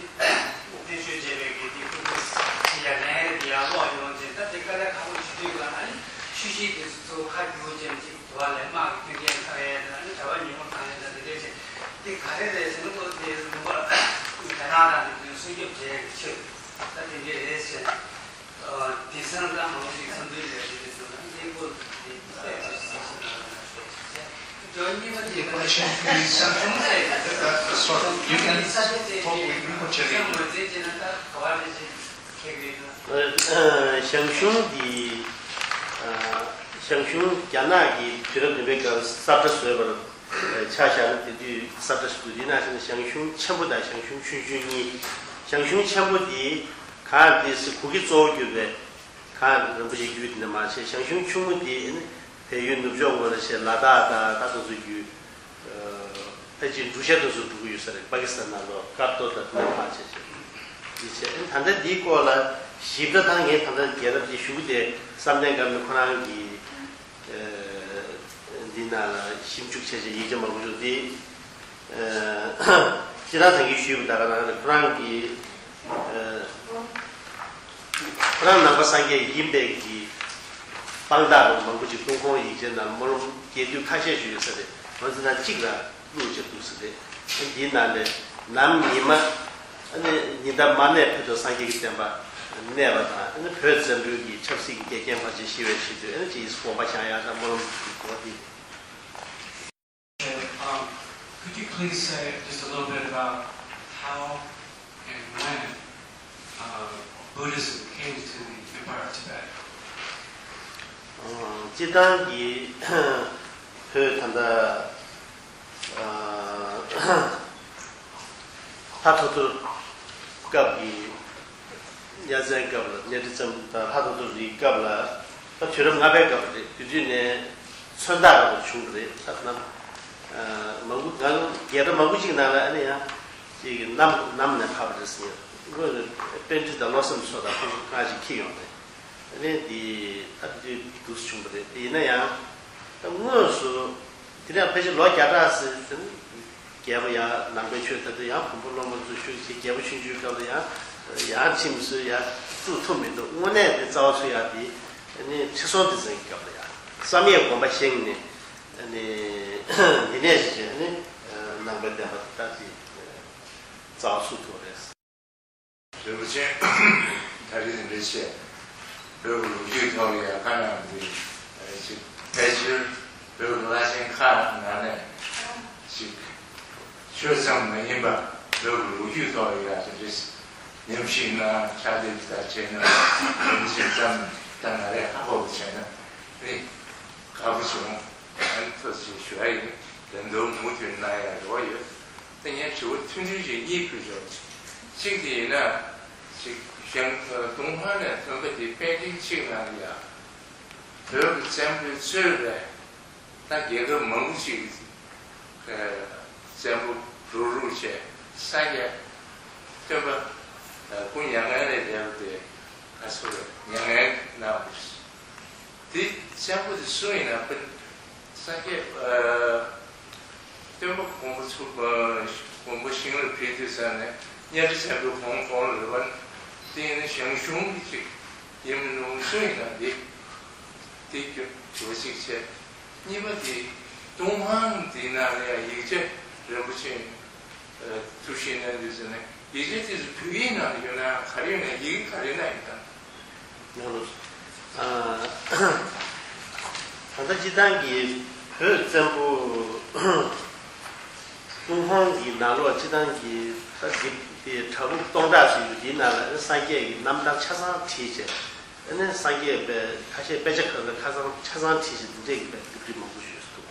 དབུ་ཐེ་ཤོད་བྱས་པའི་གི་དེ་ཁུ་ཁུ་ཅིག་ཡ་ལན་རེ་དེ་ཡར་ལོག་ཡོང་ཅིག་ད་དེ་དཀའ་ལས་ཁག་པོ་བྱེད་དུས་ལ་ཨ་ནི་ཆུ་ཤེལ་དེ་ཚོ་ཁ་རྒྱུག་ཅན་ཅིག་དུ་བ་ལས་དམག་གི་མཐུན་རྐྱེན་ཚང་ཡས་ད་ཨ་ནི་གྲྭ་པ་ཉིན་མོ་ཚང་ཡས་ད་དེ་འདྲས་ཅིག་དེ་ག་རེ་རེད་ཟེར་ན་ཁོ་དེ་ལུང་པ་རྒྱ་ནག་དང་དེ་ཚོའི་སྲུང་སྐྱོབ་བྱས་ཀྱི་ཆེད་ད་དེ་འདྲས་རེད་ཟེར་ན། དེང་སང་ད་མང་པོ་ཞིག་འཚམས་འདྲི་ཞུ་ཡ་ཞིག་རེད་འདུག་ན་གླེང་སྐོར་དེ་ཞུ་ཞིག་ན་ཞུ་ཞིག་བྱས། ཇོ་གཉིས་པ་དེ་The question is, uh, so you can talk with Rinpoche later. ཞང་ཞུང་འདི་ཞང་ཞུང་རྒྱ་ནག་གི་དུས་རབས་བདུན་པའི་སྐབས་ས་བཀྲ་བཟོས་པར་ཆ་བཞག་ན་དེ་དུས་ས་བཀྲ་ཞིག་འདུག་དེ་ནང་བཞིན་ཞང་ཞུང་ཆེན་པོ་དང་ཞང་ཞུང་ཆུང་ཆུང་གཉིས། ཞང་ཞུང་ཆེན་པོ་འདི་གངས་ཏི་སེ་གུ་གེ་གཙོ་བོ་གྱུར་པའི་གངས་རིན་པོ་ཆེ་རྒྱུད་འདི་ནས་མར་བྱས། ཞང་ཞུང་ཆུང་ངུ་འདི་ནི་བལ་ཡུལ་ནུབ་ཕྱོགས་ངོས་ལ་བྱས་ལ་དྭགས་དང་ད་དུང་ཚོ་རྒྱུད་ཕལ་ཆེར་འབྲུག་ཤར་དུ་སུ་འགྲོ་གི་ཡོད་ས་རེད། པ་ཀི་སི་ཐན་ནང་ལོགས་ཀར་ཏོ་དང་དེ་ནས་ཕར་བྱས་བྱས་འདི་བྱས། ཨ་ནི་ད་ལྟ་འདིའི་སྐོར་ལ་ཞིབ་ཕྲ་ད་ངས་ད་ལྟ་རྒྱལ་རབས་ཀྱི་ཞུ་གི་དེ་བསམ་གཏན་སྒམ་པོ་ཁོ་རང་གི་འདི་ནང་ལ་ཞིབ་འཇུག་བྱས་བྱས་ཡིག་ཆ་མང་པོ་ཞིག་འདི། སྤྱིར་བཏང་ད་གིན་ཞུས་པ་ད་ག་རང་རེད། ཁོ་རང་གི་ཁོ་རང་ནང་པ་སངས་རྒྱས་ཡིན་པའི་གི་དཔང་རྟགས་མང་པོ་ཅིག་ཏུན་ཧོང་ཡིག་ཆའི་ནང་སྨོན་ལམ་རྒྱས་བསྡུས་ཁ་ཤས་ཤིག་ཡོད་ས་རེད། འོན་ཏེ་ན་གཅིག་ལ་བླུགས་བྱས་འདུག་ས་རེད། འདིའི་ནང་ནས་ནམ་ཉི་མ་ཨ་ནི་ཉི་ཟླ་མ་གནས་བར་དུ་སངས་རྒྱས་ཀྱི་བསྟན་པ་གནས་པ་དང་། ཨ་ནི་བོད་བཙན་པོའི་གི་ཆབ་སྲིད་ཀྱི་འགལ་རྐྱེན་ཕལ་ཆེར་ཞི་བའི་ཆེད་དུ་ཨ་ནི་ཅིག་དགོངས་པ་བཞེས་ཡག་དང་སྨོན་ལམ་གྱི་སྐོར་འདི། Um, could you please say just a little bit about how and when, uh, Buddhism came to the Empire of Tibet? ཨ། སྤྱིར་བཏང་གི་བོད་ད་ལྟ་ཨ་ལྷ་ཐོ་ཐོ་སྐབས་ཀྱི་གཉའ་བཙན་སྐབས་ལ་གཉའ་ཁྲི་བཙན་པོ་དང་ལྷ་ཐོ་ཐོ་རིའི་སྐབས་ལ་ད་དུས་རབས་ལྔ་པའི་སྐབས་རེད། དེ་དུས་ནས་མཚོན་རྟགས་རང་བྱུང་བ་རེད། ལྷ་ཐོ་ན་མང་པོ་ང་ཚོ་རྒྱལ་ཁབ་མང་པོ་ཅིག་ནང་ལ་ཨ་ནི་ཡང་ཅིག་གནམ་གནམ་ནས་ཕབ་པ་རེད་ཟེར། དངོས་ནས་པཎྜི་ཏ་བློ་བཟང་མཚོ་དང་ཁོང་ཚོ་སྔ་ཕྱི་འཁྱེར་ཡོང་རེད། ཨ་ནི་འདི་ད་དུས་དུས་སུ་བྱུང་བ་རེད། དེ་ཡིན་ན་ཡང་ད་དངོས་སུ་དེ་ནས་ཕལ་ཆེར་ལོ་བརྒྱ་ཕྲག་ཟིན་ཙམ་རྒྱལ་པོ་ཡང་ནང་པའི་ཆོས་དར་དུས་ཡང་བོན་པོ་སློབ་མ་ཚོ་ཤུགས་ཆེ། རྒྱལ་པོ་ཆུང་ཆུང་སྐབས་ལ་ཡང་ཡང་ཁྲིམས་བཟོས་ཡང་བཙུགས་ཐུབ་མི་འདུག་དངོས་གནས་དེ་རྩ་བ་ཚུགས་ཡག་དེ་ཨ་ནི་ཁྲི་སྲོང་ལྡེ་བཙན་གྱི་སྐབས་ལ་ཡང་བསམ་ཡས་དགོན་པ་བཞེངས་ནས་ཨ་ནི་འདི་ནས་བྱས་ཨ་ནི་ནང་པའི་བསྟན་པ་དར་ཏེ་རྩ་བ་ཚུགས་ཐུབ་པ་རེད། རིན་པོ་ཆེ་ད་རེས་འདི་འདྲ་བཤད། བོད་ཀྱི་ལོ་རྒྱུས་ཐོག་ལ་ཡང་བཀའ་གནང་འདི་ཅིག་ཕལ་ཆེར་བོད་ཀྱི་བླ་ཆེན་ཁག་ནང་ནས་ཅིག་ཆོས་ཙམ་མ་ཡིན་པ་བོད་ཀྱི་ལོ་རྒྱུས་ཐོག་ལ་ཡང་དེ་འདྲ་ཉམས་ཞིབ་གནང་ཕྱག་དེབ་དང་བྱས་ན་རིན་པོ་ཆེ་ཙམ་ད་ང་རས་ཧ་གོ་བ་བྱས་ན་རེད། དགའ་པོ་བྱུང་། ཨ་ནི་ཐུགས་རྗེ་ཆེ་ཞུ་ཡ་ཡིན། ལན་འདུག་མུ་མཐུད་གནང་ཡ་རེ་བ་ཡོད། ད་ངས་དྲི་བ་ཐུང་ཐུང་ཞིག་གཉིས་ཕུལ་ཆོག་གཅིག་དེ་ཡིན་ན་ཅིག་ཞང་ཏུན་ཧོང་ནས་ཐོན་པ་དེ་པཎ་ཌི་ཏ་གཅིག་ནང་ལ་ཡ་བོད་ཀྱི་བཙན་པོས་གཙོས་པའི་ད་རྒྱལ་ཁབ་མང་པོ་ཅིག་བཙན་པོ་རུག་རུག་བྱས་སངས་རྒྱས་སྟོན་པ་སྐུ་མྱ་ངན་ལས་འདས་པ་དེ་ཨ་སོ་རེད། མྱ་ངན་གནང་བ་རེད། དེ་བཙན་པོ་དེ་སུ་ཡིན་ན་དཔེར་ན་སངས་རྒྱས་ཨ་སྟོན་པ་དགོངས་པ་ཚུགས་པ་དགོངས་པ་ཤིང་ལ་ཕེབས་དུས་ཙང་ནས་གཉའ་ཁྲི་བཙན་པོའི་དགོངས་དགོངས་ལ་རེ་བ་དེ་ཡིན་ན་ཞང་ཞུང་གི་ཅིག་ཡིན་མིན་འདུག་སུ་ཡིན་ན་འདི་དེ་གྱོད་གཅིག་བྱས། གཉིས་པ་དེ་ཏུན་ཧོང་འདི་ནང་ལ་ཡང་ཡིག་ཆ་རིན་པོ་ཆེ་ཐུགས་བཞེད་གནང་དུས་ཙམ་ནས་ཡིག་ཆ་དེ་ཚོ་བོད་ཡིག་ནང་ལ་ཡོད་ན་ག་རེ་ཡོད་ན་ཡི་གེ་ག་རེ་ན་ཡིན་དང་། ཡང་ལོ། ད་ལྟ་སྤྱིར་བཏང་གི་བོད་བཙན་པོ་ཏུན་ཧོང་གི་ནང་ལོགས་སྤྱིར་བཏང་གི་ད་འདི་དེ་བྲག་ཕུག་སྟོང་ཕྲག་ཟེར་རྒྱུ་འདིའི་ནང་ལ་སངས་རྒྱས་ཀྱི་རྣམ་ཐར་ཆ་ཚང་བྲིས་བྱས། ཨ་ནི་སངས་རྒྱས་པའི་ཁ་ཤས་དཔེ་ཆ་ཁག་ལ་ཁ་སང་ཆ་ཚང་བྲིས་ཤིང་འདི་འདྲས་ཀྱི་དཔེ་སྒྲུབ་སྒྲུབ་མང་པོ་ཞིག་འདུག་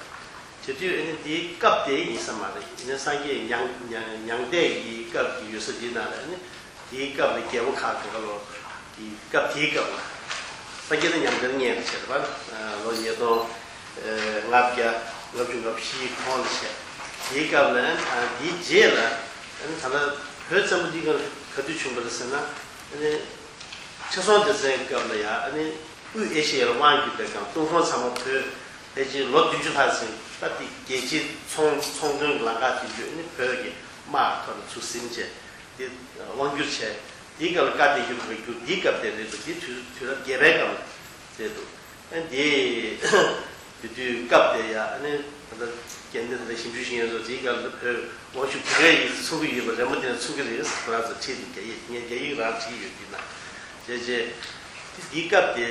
བྱེད་དུས་ཨ་ནི་འདིའི་སྐབས་དེ་ཡིན་ས་མ་རེད། ཨ་ནི་སངས་རྒྱས་མྱང་མྱང་མྱང་འདས་ཀྱི་སྐབས་ཀྱི་ཡོད་ས་འདི་ནང་ལ་ཨ་ནི་དེའི་སྐབས་ལ་རྒྱལ་པོ་ཁག་ག་ག་ལོ་གི་སྐབས་དེའི་སྐབས་ལ་སངས་རྒྱས་ནི་མྱང་འདས་མངལ་དུ་བྱས་པ་ལོ་ཉིས་སྟོང་ལྔ་བརྒྱ་ལྔ་བཅུ་ང་བཞི་གོང་ལ་བྱས། དེའི་སྐབས་ལ་ཨ་ནི་དེའི་རྗེས་ལ་ཨ་ནི་ད་ལྟ་བོད་བཙན་པོ་འདི་ག་ག་དུས་བྱུང་བ་རེད་ཟེར་ན་ཨ་ནི། ཁྲི་སྲོང་ལྡེ་བཙན་སྐབས་ལ་ཡང་ཨ་ནི་དབུས་ཨེ་ཤི་ཡ་ལ་དབང་བསྒྱུར་བའི་སྒང་ཏུན་ཧོང་ཚང་མ་བོད་ དེ་རྗེས་ལོ་བདུན་ཅུ་ལྷག་ཟིན་ད་དེ་རྒྱལ་སྤྱིའི་ཚོང་ཚོང་དོན་གྱི་ལམ་ཁ་དེ་བརྒྱུད་ནི་བོད་ཀྱི་དམག་ཐོག་ནས་ཚུར་ཟིན་བྱས་དེ་དབང་བསྒྱུར་བྱས་དེའི་སྐབས་ལ་བཀའ་བསྟན་རྒྱུ་གི་རྒྱུ་དེའི་སྐབས་དེ་རེད་འདུག་དེ་དུས་དུས་རབས་བརྒྱད་པའི་སྐབས་རེད་འདུག་ཨ་ནི་དེ་དེ་དུས་སྐབས་དེ་ཡ་ཨ་ནི་ད་ལྟ་རྒན་དེ་ད་ལྟ་ཞིབ་འཇུག་ཞིག་ཡོད་ཚོ་དེའི་སྐབས་ལ་བོད་དབང་ཤུགས་དེ་ག་ཡིས་ཚུགས་ཀྱི་ཡོད་པ་རེད་མོ་དེ་ནས་ཚུགས་ཀྱི་རེད་ཁོ་རང་ཚོ་ཁྲིད་དེ་རྒྱ་ཡིག་ངས་རྒྱ་ཡིག་རང་ཁྲིད་ཀྱི་ཡོད་དེ་ན་བྱས་རྗེས་དེ་དེའི་སྐབས་དེ་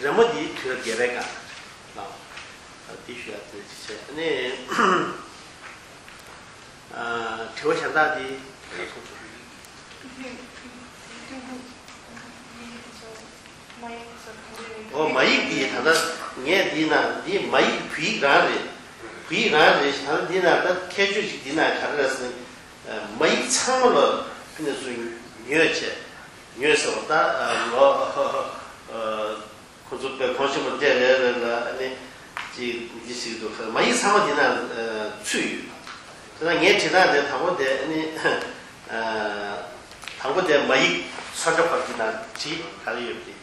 རེད་མོ་དེའི་དུས་རབས་བརྒྱད་པའི་སྐབས། ལགས། འདི་ཞུ་ཡག་དེ་བྱས་ནས་དྲི་བ་གཞན་དག་འདི། ཨོ་མ་ཡིག་འདི་ད་ལྟ་ངས་འདི་ན་འདི་མ་ཡིག་བོད་ཡིག་རང་རེད། བོད་ཡིག་རང་རེད་ད་ལྟ་འདི་ན་ད་ཁྱད་ཆོས་ཅིག་འདི་ན་ག་རེ་རེད་ཟེར་ན་མ་ཡིག་ཚང་མ་ལ་ཕན་ཚུན་ཉོས་བྱས་ཉོས་ཟེར་བ་ད་ལོ། ཁོ་ཚོ་དཔེ་གོང་ཆེན་པོ་སྡེ་རེ་རེ་ལ་ཨ་ནི་ཅིག་འདི་ཞིག་འདུག་མ་ཡིག་ཚང་མ་འདི་ན་ཚུད་ཡོད། དེ་ན་ངའི་དྲི་སྟངས་དེ་དང་པོ་དེ་ཨ་ནི་དང་པོ་དེ་མ་ཡིག་མཚོན་ཆ་བར་འདི་ན་བྲིས་ག་རེ་ཡོད་དེ།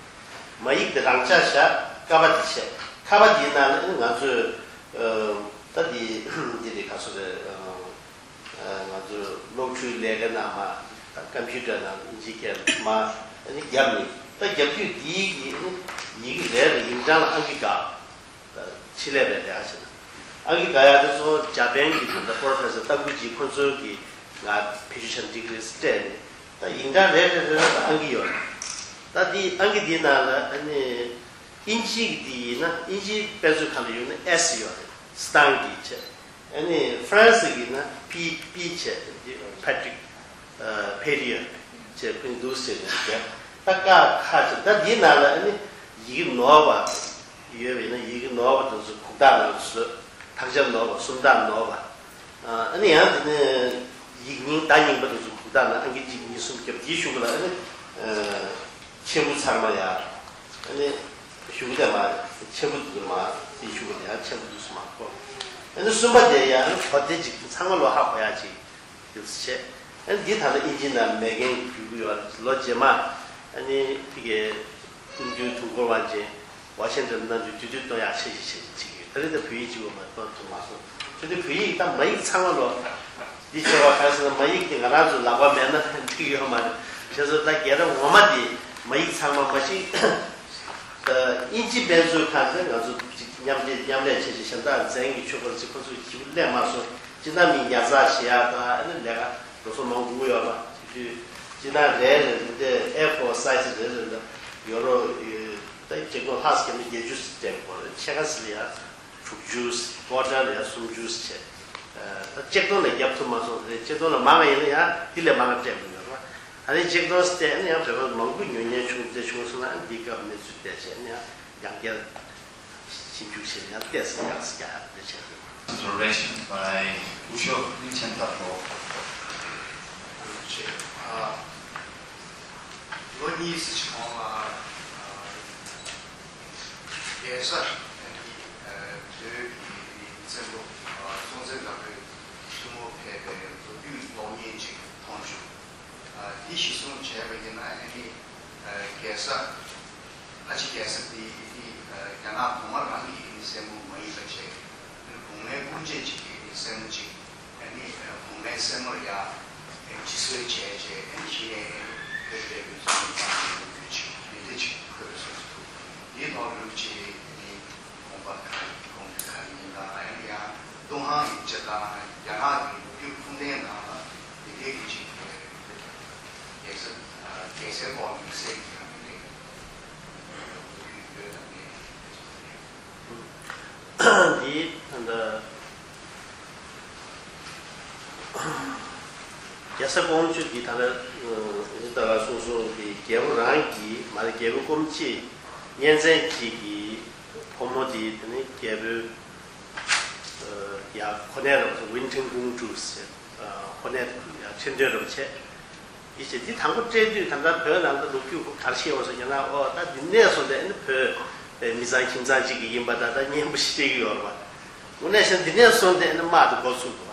མ་ཡིག་དེ་རང་འཇགས་བཞག་ཀ་པ་འདི་བྱས་ཀ་པ་འདིའི་ནང་ལ་ཨ་ནི་ང་ཚོས་ད་འདི་འདི་རེད་ག་སོ་རེད། ང་ཚོའི་གློག་འཕྲུལ་ལས་ཀ་ནང་མ་ཀམ་པུ་ཊར་ནང་ཨིན་ཇི་སྐད་མ་ཨ་ནི་བརྒྱབ་ནས་ད་བརྒྱབ་དུས་འདིའི་གི་ཡི་གེ་རེ་རེ་ཡིག་ཚང་ལ་ཨང་ཀི་བཀག་ཕྱི་ལས་པའི་ལས་ཀ་བྱེད་ན་ཨང་ཀི་བཀག་ཡག་དེ་ཚོ་ཇ་པན་གི་ད་པོ་རོ་ཕེ་སར་ཏ་གུ་ཅི་ཁོ་ཚོའི་གི་ང་བེད་སྤྱོད་བྱ་འགྲིག་རེད་སྤྲད་ནས་ད་ཡིག་ཚང་རེ་རེ་རེ་རེ་ལ་ཨང་ཀི་ཡོད་རེད། ད་འདི་ཨང་ཀི་འདིའི་ནང་ལ་ཨ་ནི་ཨིན་ཇི་གི་འདི་ཡིན་ན་ཨིན་ཇིའི་དཔེ་མཛོད་ཁང་ལ་ཡོད་ན་ཨེ་སི་ཡོད་རེད་སི་ཏང་གི་བྱས། ཨ་ནི་ཧྥ་རན་སི་གི་ན་པི་པི་བྱས་ཕ་ཏྲིག་ཕེ་རི་ཡ་བྱས་ཀུན་འདུག་ཟེར་ནས་བྱས་ད་ཀ་ཁ་བྱས་ད་འདིའི་ནང་ལ་ཨ་ནི་ཡི་གེ་ནོར་བ་ཡོད་པས་ན་ཡི་གེ་ནོར་བ་དེ་ཚོ་གུག་རྟགས་ནང་བཟོས་དག་ཆ་ནོར་བ་སུམ་རྟགས་ནོར་བ་ཨ་ནི་ཡང་དེ་ནས་ཡིག་རྙིང་བརྡ་རྙིང་པ་དེ་ཚོ་གུག་རྟགས་ནང་ཨང་ཀི་གཅིག་གཉིས་གསུམ་བརྒྱབ་དེའི་གཞུག་ལ་ཨ་ནི། ཆེན་པོ་ཚང་མ་ཡ། ཨ་ནི། གཞུག་དེ་མ། ཆེན་པོ་དུ་མ། དེ་གཞུག་དེ་ཡང་ཆེན་པོ་དུ་མ་གོ། ཨ་ནི་གསུམ་པ་དེ་ཡ་ཨ་ནི་གོ་བདེ་ཅིག་ཚང་མ་ལོ་ཧ་གོ་ཡ་ཅིག་ཡོད་ཟེར་བྱས། ཨ་ནི་འདི་ད་ལྟ་ཨིན་ཇི་ནང་མེད་མཁན་གྱི་རྒྱུག་གི་ཡོད་ལོ་རྗེས་མ། ཨ་ནི་དེ་གའི་ཀུན་མཁྱེན་དུས་འཁོར་དབང་ཆེན་ཝ་ཤིང་ཏོན་གནང་དུས་དུས་དུས་གཏོང་ཡག་ཆེ་ཆེ་ཆེ་ཆེ་ཅིག་ཡོད་ད་རེས་ད་བོད་ཡིག་ཅིག་བ་མ་གཏོང་ཐུབ་མ་སོང་། དེ་དུས་བོད་ཡིག་ད་མ་ཡིག་ཚང་མ་ལོ། འདི་བྱས་པ་ག་རེ་ཟེར་ན་མ་ཡིག་དེ་ང་རང་ཚོ་ལག་པ་མེད་ན་འགྲིག་ཡོད་མ་རེད། བྱས་ཙང་ད་རྒྱལ་རབས་ངོ་མ་དེ་མ་ཡིག་ཚང་མ་མ་གཞི་ད་དབྱིན་ཇི་དཔེ་མཛོད་ཁང་དེ་ང་ཚོ་ཅིག་མཉམ་འབྲེལ་མཉམ་ལས་བྱས་ཅིག་གཞན་དག་འཛིན་གྱི་ཆོས་སྐོར་ཅིག་ཁོ་ཚོས་ཞིབ་གླེང་མ་སོང་། སྤྱིར་བཏང་མི་ཉར་ཚགས་བྱེད་ཡག་དང་ཨ་ནི་ལས་ཀ་ལོ་སོ་མང་པོ་ཡོད་པ་དེ་དུས་སྤྱིར་བཏང་རེ་རེ་ལ་དེ་ཨེ་ཕོར་སའི་ཛི་རེ་རེ་ལ་ཡོ་རོ་ད་ཆིག་སྟོང་ལྷག་ཙམ་ནི་བརྒྱད་ཅུ་ཙམ་དགོས་རེད་ཕྱེད་ཀ་ཙམ་ལ་ཡ། དྲུག་ཅུ། ཀོ་ཊར་ལ་ཡང་སུམ་ཅུ་བྱས། ད་ཆིག་སྟོང་ལས་བརྒྱབ་ཐུབ་མ་སོང་རེད། ཆིག་སྟོང་ལས་མང་བ་ཡིན་ན་ཡང་འདི་ལས་མང་བ་སྤྲད་དགོས་ཡོད་རེད། ད་རེས་ཆིག་སྟོང་སྤྲད་ན་ཡང་བོད་པ་མང་པོ་ཉོ་མཁན་བྱུང་ཚེ་བྱུང་སོང་ན་འདི་སྐབས་གནས་ཚུལ་བལྟས་བྱས་ན་ཡང་ཡང་བསྐྱར་ཞིབ་འཇུག་བྱས་ཡང་ཏོག་ཙམ་ཡག་ཙམ་རྒྱག་ཡག་རེད་བྱས། Observation by Wu Xiu, Lin Chen Tato. ལོ་གཉིས་ཙམ་གོང་ལ། རྒྱལ་ས་ནི་བོད་ཀྱི་བཙན་པོ་སྲོང་བཙན་སྒམ་པོའི་ཐུན་མོང་ཕེབས་པའི་ལོ་རྒྱུས་གློག་བརྙན་ཅིག་མཐོང་བྱུང་། འདི་གཞིར་བཟུང་བྱས་པ་ཡིན་ན་ཨ་ནི་རྒྱལ་ས་ཨ་ཕྱི་རྒྱལ་ས་འདི་ནི་རྒྱ་ནག་གོང་མ་རང་གི་ནི་སྲས་མོ་མ་ཡིན་པ་བྱས་གོང་མའི་སྤུན་མཆེད་ཅིག་གི་ནི་སྲས་མོ་ཅིག་ཨ་ནི་གོང་མའི་སྲས་མོར་ཡང་སྤྱི་གསོལ་བྱས་རྗེས་ཨ་ནི་གཞི་ནས་ཨ་ནི་བོད་པའི་ལུས་སྲོག་ནི་བཏང་ནས་ཡོང་རྒྱུ་ཅིག་མི་སྡེ་ཅིག་བཀོད་པའི་སོ་སོ་འདུག་འདིའི་ཐོག་ལུགས་ཅིག་ཨ་ནི་དགོངས་པ་གང་དགོངས་འགལ་གང་ཡིན་དང་ཨ་ནི་ཡང་ཏུན་ཧོང་ཡིན་ཅེས་དང་རྒྱ་ནག་གི་ལོ་རྒྱུས་ཁུངས་ལྡན་ནང་ལ་མི་སྡེ་གི་ཅིག་རྒྱལ་ས་རྒྱལ་སའི་ཐོག་དམིགས་བསལ་གྱི་ཡང་མི་སྡེ་ལོ་རྒྱུས་ཡོད་དམ་མེད་དེ་ཚོ་རེད། འདི་ད་ལྟ་རྒྱལ་ས་ཀོང་ཇོ་འདི་ད་ལྟ་འདི་ལྟ་བ་གསུང་སོང་གི་རྒྱལ་པོ་རང་གི་མ་རེད། རྒྱལ་པོ་སྐུ་མཆེད་གཉེན་ཚན་གཅིག་གི་བུ་མོ་འདི་དེ་ནི་རྒྱལ་པོའི་ཡ་གོ་གནས་རབ་ཝིན་ཐིང་ཀོང་ཀྲུའུ་ཟེར་གོ་གནས་ཡ་ཁྲི་འདོན་རབ་བྱས། ཡིད་ཆེས་འདི་དང་པོ་སྤྲད་དུས་ད་ལྟ་བོད་ནང་དུ་ལོ་རྒྱུས་ག་རེ་བཤད་ཡོད་ཟེར་རྒྱ་ནག་ཨོ་ད་འདི་ནས་བཟུང་སྟེ་ཨ་ནི་བོད་པའི་མི་ཚང་ཁྱིམ་ཚང་གཅིག་གི་ཡིན་པ་ད་ལྟ་སྙན་པོ་ཞིག་སྤྲད་ཀྱི་ཡོད་རེད་པ། དངོས་གནས་བཤད་ན་འདི་ནས་བཟུང་སྟེ་ཨ་ནི་དམག་དེ་འགོ་ཚུགས་འདུག་པ།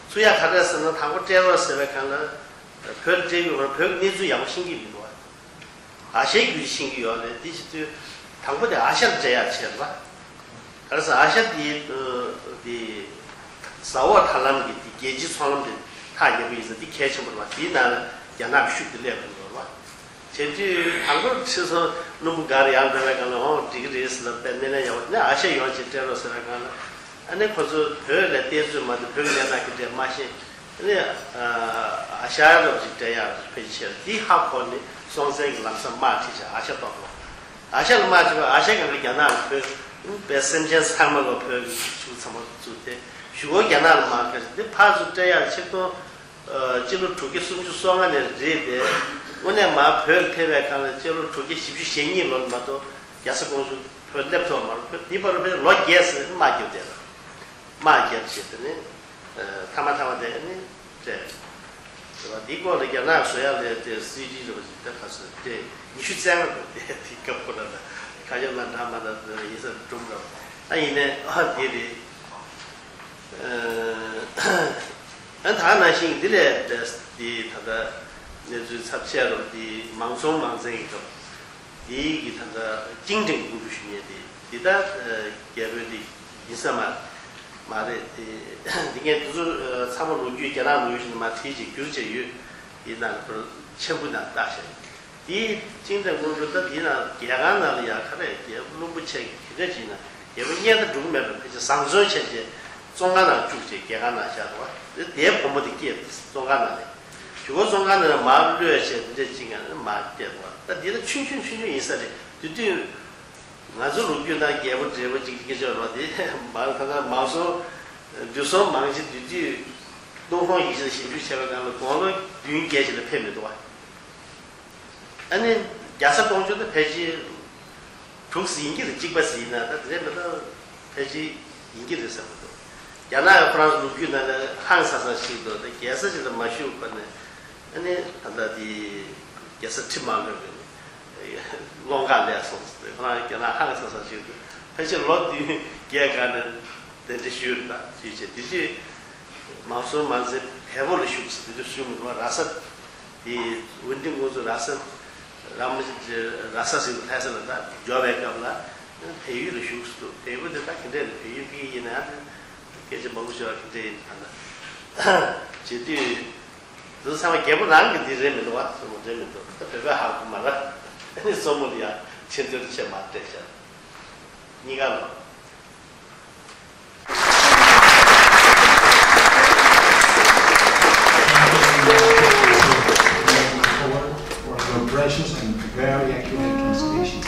ཚུགས་ཡ་ག་རེ་ཟེར་ན་དང་པོ་སྤྲད་རོགས་ཟེར་བའི་སྒང་ལ་བོད་ལ་སྤྲད་ཀྱི་ཡོད་རེད། བོད་ཀྱི་གནས་ཚུལ་ཡག་པོ་ཤེས་ཀྱི་མི་འདུག་པ། ཨ་ཤའི་བརྒྱུད་ཤེས་ཀྱི་ཡོད་རེད། འདི་བྱེད་དུས་དང་པོ་དེ་ཨ་ཤར་སྤྲད་ཡ་བྱས་རེད་པ། ཨ་ས་ཨ་ཤ་དེ་དེ་ཟ་འོག་ཐར་ལམ་གྱི་དེ་རྒྱལ་སྤྱིའི་ཚོང་ལམ་དེ་ཐག་ཉེ་པོ་ཡིན་ཙང་དེ་གལ་ཆེན་པོ་རེད་བ། དེའི་ནང་ལ་རྒྱ་ནག་གི་ཤུགས་དེ་སླེབས་ཡོང་གི་རེད་བ། བྱས་དུས་དང་པོར་ཁྲི་སོ་སྣུམ་པོ་འགར་ཡར་འགྲོ་བའི་སྒང་ལ་འོང་འགྲིག་གི་རེད་ཟེར་ལ་དཔེ་སྨན་ལན་ཡག་པོ་ནས་ཨ་ཤ་ཡོང་ཅིག་སྤྲད་རོགས་ཟེར་བའི་སྒང་ལ། ཨ་ནི་ཁོ་ཚོ་བོད་ལ་བསྟན་ཚུལ་མ་གཏོགས་བོད་ཀྱི་གནས་སྟངས་ཀྱི་འབྲེལ་མ་ཤེས། ཨ་ནི་ཨ་ཤ་རོགས་ཅིག་སྤྲད་ཡག་ཕལ་ཆེར་འདི་ཧ་གོ་ནས་སྲོང་བཙན་གྱི་ལམ་སང་དམག་ཁྲིད་བྱས་ཨ་ཤ་གཏོར་བ། ཨ་ཤ་ལ་དམག་ཁྲིད་པ་ཨ་ཤ་གང་ག་རྒྱ་ནག་ལ་བོད་དཔེ་སེམས་ཅན་ཚང་མ་ལ་བོད་ཀྱི་ཆུ་ཚང་མ་བཙུགས་ཏེ་གཞུག་གུ་རྒྱ་ནག་ལ་དམག་ཁྲིད་འདི་ཕར་ཚུར་སྤྲད་ཡག་ཆིག་སྟོང་། ཨ་སྤྱི་ལོ་དྲུག་བརྒྱ་སུམ་ཅུ་སོ་ལྔ་ནས་རེད་དེ། དངོས་གནས་མར་བོད་ལ་ཕེབས་པའི་སྒང་ལ་སྤྱི་ལོ་དྲུག་བརྒྱ་བཞི་བཅུ་ཞེ་གཉིས་ལོ་ལ་མ་གཏོགས་རྒྱ་བཟའ་ཀོང་ཇོ་བོད་སླེབས་ཐུབ་པ་མ་རེད། བོད་འདི་བར་དུ་ཕེབས་ལོ་བརྒྱད་ཙམ་དམག་རྒྱབ་བསྡད་ལ། དམག་རྒྱབ་བྱས་དེ་ནས་ཨ་མཐའ་མ་མཐའ་མ་དེ་ནི་སྤྲད། དེ་བ་འདི་སྐོར་ལ་རྒྱ་ནག་བཟོ་ཡག་ལས་དེ་སི་ཌི་རེད་པ་ཞིག་ད་ག་ཚོད་སྤྲད་ཉི་ཤུ་རྩ་ལྔ་འདུག་དེ་དེ་སྐབས་ཁོ་ན་ད་ཁ་ཤས་ལ་འདྲ་མ་འདྲ་ཡིན་ས་སྒྲུང་འདྲ་ཨ་ཡིན་ནས་ཨ་དེ་རེད། ཨ་ད་ནང་བཞིན་འདི་ལས་འདི་ད་ལྟ་གནས་ཚུལ་ཚབས་ཆེ་རུ་འདི་མང་ཚོང་མང་བཙན་གྱི་སྐབས་འདི་གི་ད་ལྟ་ཅིང་ཀྲེང་ཀུང་ཀྲུའུ་ཞུ་མཁན་དེ་འདི་ད་རྒྱལ་པོའི་འདི་ཡིན་ས་མ་མ་རེད། དེ་འདི་ངས་དེ་ཚོ་ཚང་མ་ལོ་རྒྱུས་རྒྱ་ནག་ལོ་རྒྱུས་ནས་མ་བྲིས་ཅིག་བསྒྱུར་བྱས་ཡོད། ཡིན་ནའང་ཁོ་ཆེན་པོ་ནང་བཏགས་བཞག་དེའི་ཅིང་ཀྲེང་ཀུང་ཀྲུའུ་ད་དེའི་ནང་རྒྱལ་ཁང་ནང་ལ་ཡ་ག་རེ་རྒྱལ་པོ་བློན་པོ་ཆེ་གི་ག་རེ་བྱས་ན་རྒྱལ་པོ་གཉེན་དུ་འགྲོ་གི་མེད་པར་ཕལ་ཆེར་བཟང་བཙོན་བྱས་རྗེས་བཙོན་ཁང་ནང་བཅུག་བྱས་རྒྱལ་ཁང་ནང་བཞག་འདུག་བ། དེ་དེའི་བུ་མོ་དེ་སྐྱེས་བཙོན་ཁང་ནང་ནས་གཞུག་གུ་བཙོན་ཁང་ནང་ནས་མར་གློད་བྱས་འདི་འདྲས་ཅིག་ཡང་མར་སྐྱེས་འདུག་བ། ད་འདི་ལ་ཆུང་ཆུང་ཆུང་ཆུང་ཡིན་ས་རེད། དེ་དུས་ང་ཚོ་ལོ་རྒྱུས་ནང་རྒྱལ་པོ་བགྲེས་པོ་ཅིག་སྐད་ཆ་རོ་དེ་མར་ད་ལྟ་མང་སོང་འདུས་སོང་མང་ཆེ་དེ་དུས་ཏུན་ཧོང་ཡིག་ཆ་ཞིབ་འཇུག་བྱས་པའི་ནང་ལ་དགུང་ལོ་བདུན་བརྒྱད་ཅིག་ལ་ཕེབས་མི་འདུག་བ། ཨ་ནི་རྒྱ་བཟའ་ཀོང་ཇོ་དེ་ཕལ་ཆེར་དྲུག་ཙམ་ཡིན་གྱི་རེད། གཅིག་པ་ཙམ་ཡིན་ན་ད་དེ་རེད་མི་འདུག་ཕལ་ཆེར་ཡིན་གྱི་རེད་བསམ་གྱི་འདུག་རྒྱ་ནག་གི་ཁོ་རང་ལོ་རྒྱུས་ནང་ལ་ཧང་སང་ས་ཞིག་འདུག་ད་རྒྱལ་ས་ཅིག་ལ་མ་བཞུགས་གོང་ནས་ཨ་ནི་ད་ལྟ་དེ་རྒྱལ་ས་ཁྲི་མ་ལོན་པས་ནི་ཀློང་ཁ་ལས་སོང་ཟེར་ཏེ་ཁོ་རང་རྒྱ་ནག་ཧང་སང་ས་ཞིག་འདུག་ཕལ་ཆེར་ལོ་བདུན་བརྒྱད་སྒང་ནས་གདན་འདྲེན་ཞུས་རེད། ད་ཞུས་བྱས་དེ་དུས་མང་སུ་མང་ཚེ་བལ་པོ་ལ་བཞུགས་ཟེར་དེ་དུས་ཞུ་མི་འདུག་ར་ས་དེ་ཝུན་ཏིང་ཀུང་ཚོ་ར་ས་ར་མ་ར་ས་ཟེར་དུས་ལྷ་ས་ལ་ད་འབྱོར་བའི་སྐབས་ལ་བལ་ཡུལ་ལ་བཞུགས་སུ་འདུག་བལ་པོ་དེ་ད་ག་འདྲས་ལ་བལ་ཡུལ་གྱི་ཡིན་ན་སྐད་ཆ་མང་པོ་ཤོད་པ་ག་འདྲས་ཡིན་ད་ན་བྱེད་དུས། དེ་ཚོ་ཚང་མ་རྒྱལ་པོ་རང་གི་འདི་རེད་མི་འདུག་བ། སོ་མོ་རེད་མི་འདུག་ད་བོད་པའི་ཧ་གོ་མ་ར། ཨ་ནི་སོ་མོ་ལ་ཡང་ཆེ་འདོད་ཆེ་མ་སྤྲད་བྱ། གཉིས་ཀ་ལོ། For your gracious and very accurate translation.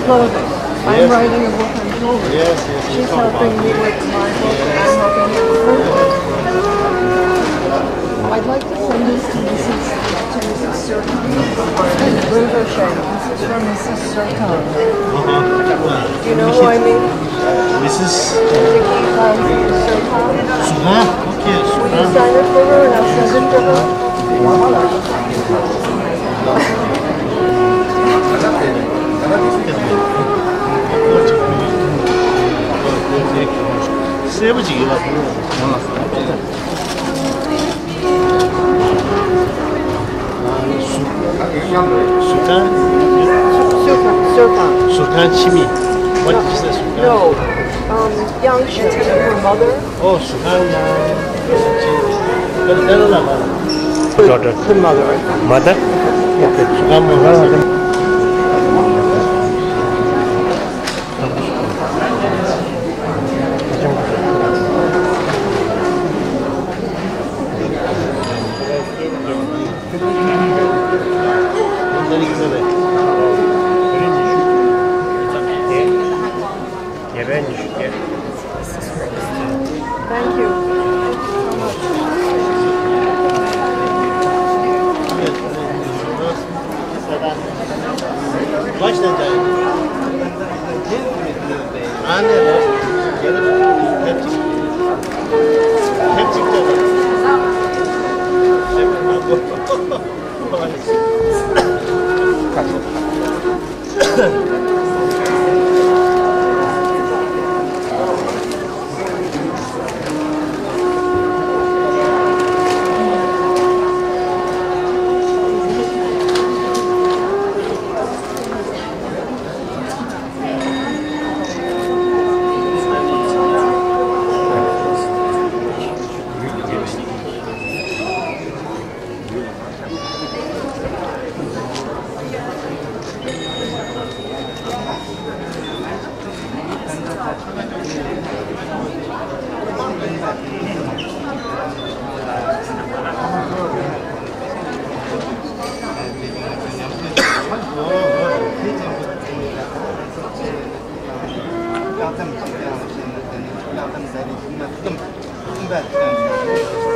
Hello there. I'm writing a book on jewelry. Yes, yes, she's helping me with my book, and I'm helping her with her book. I'd like to send this to Missus to Missus Sirkhan. This is from Missus Sirkhan. Uh-huh. You know who I mean? Missus Vicky from Sirkhan. Sirkhan? Okay, Sirkhan. Will you sign it for her and I'll send it to her? གསལ་པོ་ཅིག་ཡོད་པ། ཟུར་ཁང་། ཟུར་ཁང་། ཟུར་ཁང་། ཟུར་ཁང་ཕྱི་མི། What did you say? ཟུར་ཁང་། No. Um, Yang Shen, her mother. Oh, ཟུར་ཁང་ནང་ཅི། ཁྱོད་ལ་ལ་ལ། Daughter. Her mother, I think. Mother? Yeah. Okay. ཟུར་ཁང་མོ། Thank you.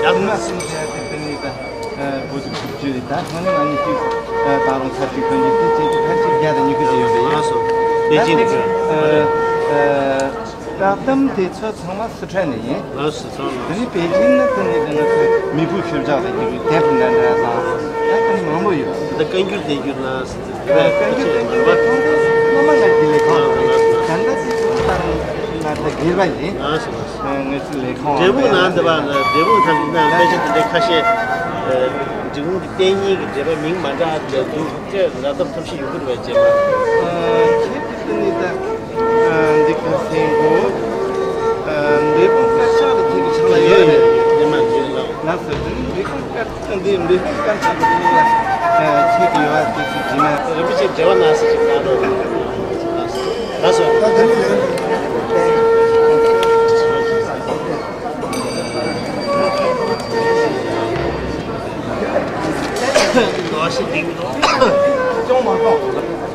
ཡག་ན་སུམ་བརྒྱ་དེ་དེ་ནས་ད་བོད་ཀྱི་ཁུག་ཀྱི་རེད། ད་སྔོན་ནས་ང་གཉིས་ཀྱིས་ད་རུང་ཚར་གཅིག་ཐོན་གྱི་དེ་བྱེད་ཀྱི་ཕལ་ཆེར་བརྒྱ་དང་ཉི་ཤུ་ཙམ་ཡོད་པ་ཡིན། ལགས་སོ། པེ་ཅིང་དུ། བཀག་དམ་དེ་ཚོ་ཚང་མ་སི་ཁྲོན་ནས་ཡིན། ལགས་སོ། ཚང་མ། དེ་ནས་པེ་ཅིང་ནས་དེ་ནས་དེ་ང་ཚོའི་མི་བུ་ཤུལ་བཞག་ལ་ཡོད་པའི་དེབ་འདྲ་འདྲ་དང་ད་དེ་ནས་མང་པོ་ཡོད། འདི་བཀའ་འགྱུར་དེབ་འགྱུར་ལ། བཀའ་འགྱུར་དེབ་འགྱུར་ཚང་མ་ང་གི་ལས་ཁང་ལ་ཡོད། ད་ལྟ་དེ་ཚོ་ད་ང་ད་སྒེར་པ་ཡིན། ལགས་སོ། ལགས་སོ། ངེད་ཚོའི་ལས་ཁང་། འབྲས་སྤུངས་ནང་འདི་བ་ལ། འབྲས་སྤུངས་ཐམས་ཅད་ན་དཔེ་ཆ་དེ་འདྲའི་ཁ་ཤས། འབྲས་སྤུངས་ཀྱི་གཏན་ཉིན་གྱི་འགྲེལ་པ་མིང་མ་འདྲ་འདྲ་འདུག་ཅེས་ར་ཏམ་ཐབས་ཤེས་ཡོང་གི་རེད་པས་རྗེས་མ། ཁྱེད་ཀྱི་དེ་ནི་ད་འདི་ག་སེང་གོ། འབྲས་སྤུངས་དཀར་ཆག་ལ་ཁྱེད་ཀྱི་ཕྱག་ལ་ཡོད་རེད། རྗེས་མ་རྗེས་ལ། ལགས་སོ། དེ་ནི་འབྲས་སྤུངས་དཀར། འདི་འདི་སྐར་ཆ་གི་ཐོག་ལ་ཁྱེད་ཀྱི་ཡོད་པ་དེ་ཚོ་བྱིན་ན། རིན་པོ་ཆེ་འབྲེལ་བ་གནང་ཟེར་ཞིག་གནང་རོགས། ལགས་སོ། ད་དེ་ནི་ལས། ཅུང་མ་གཏོགས།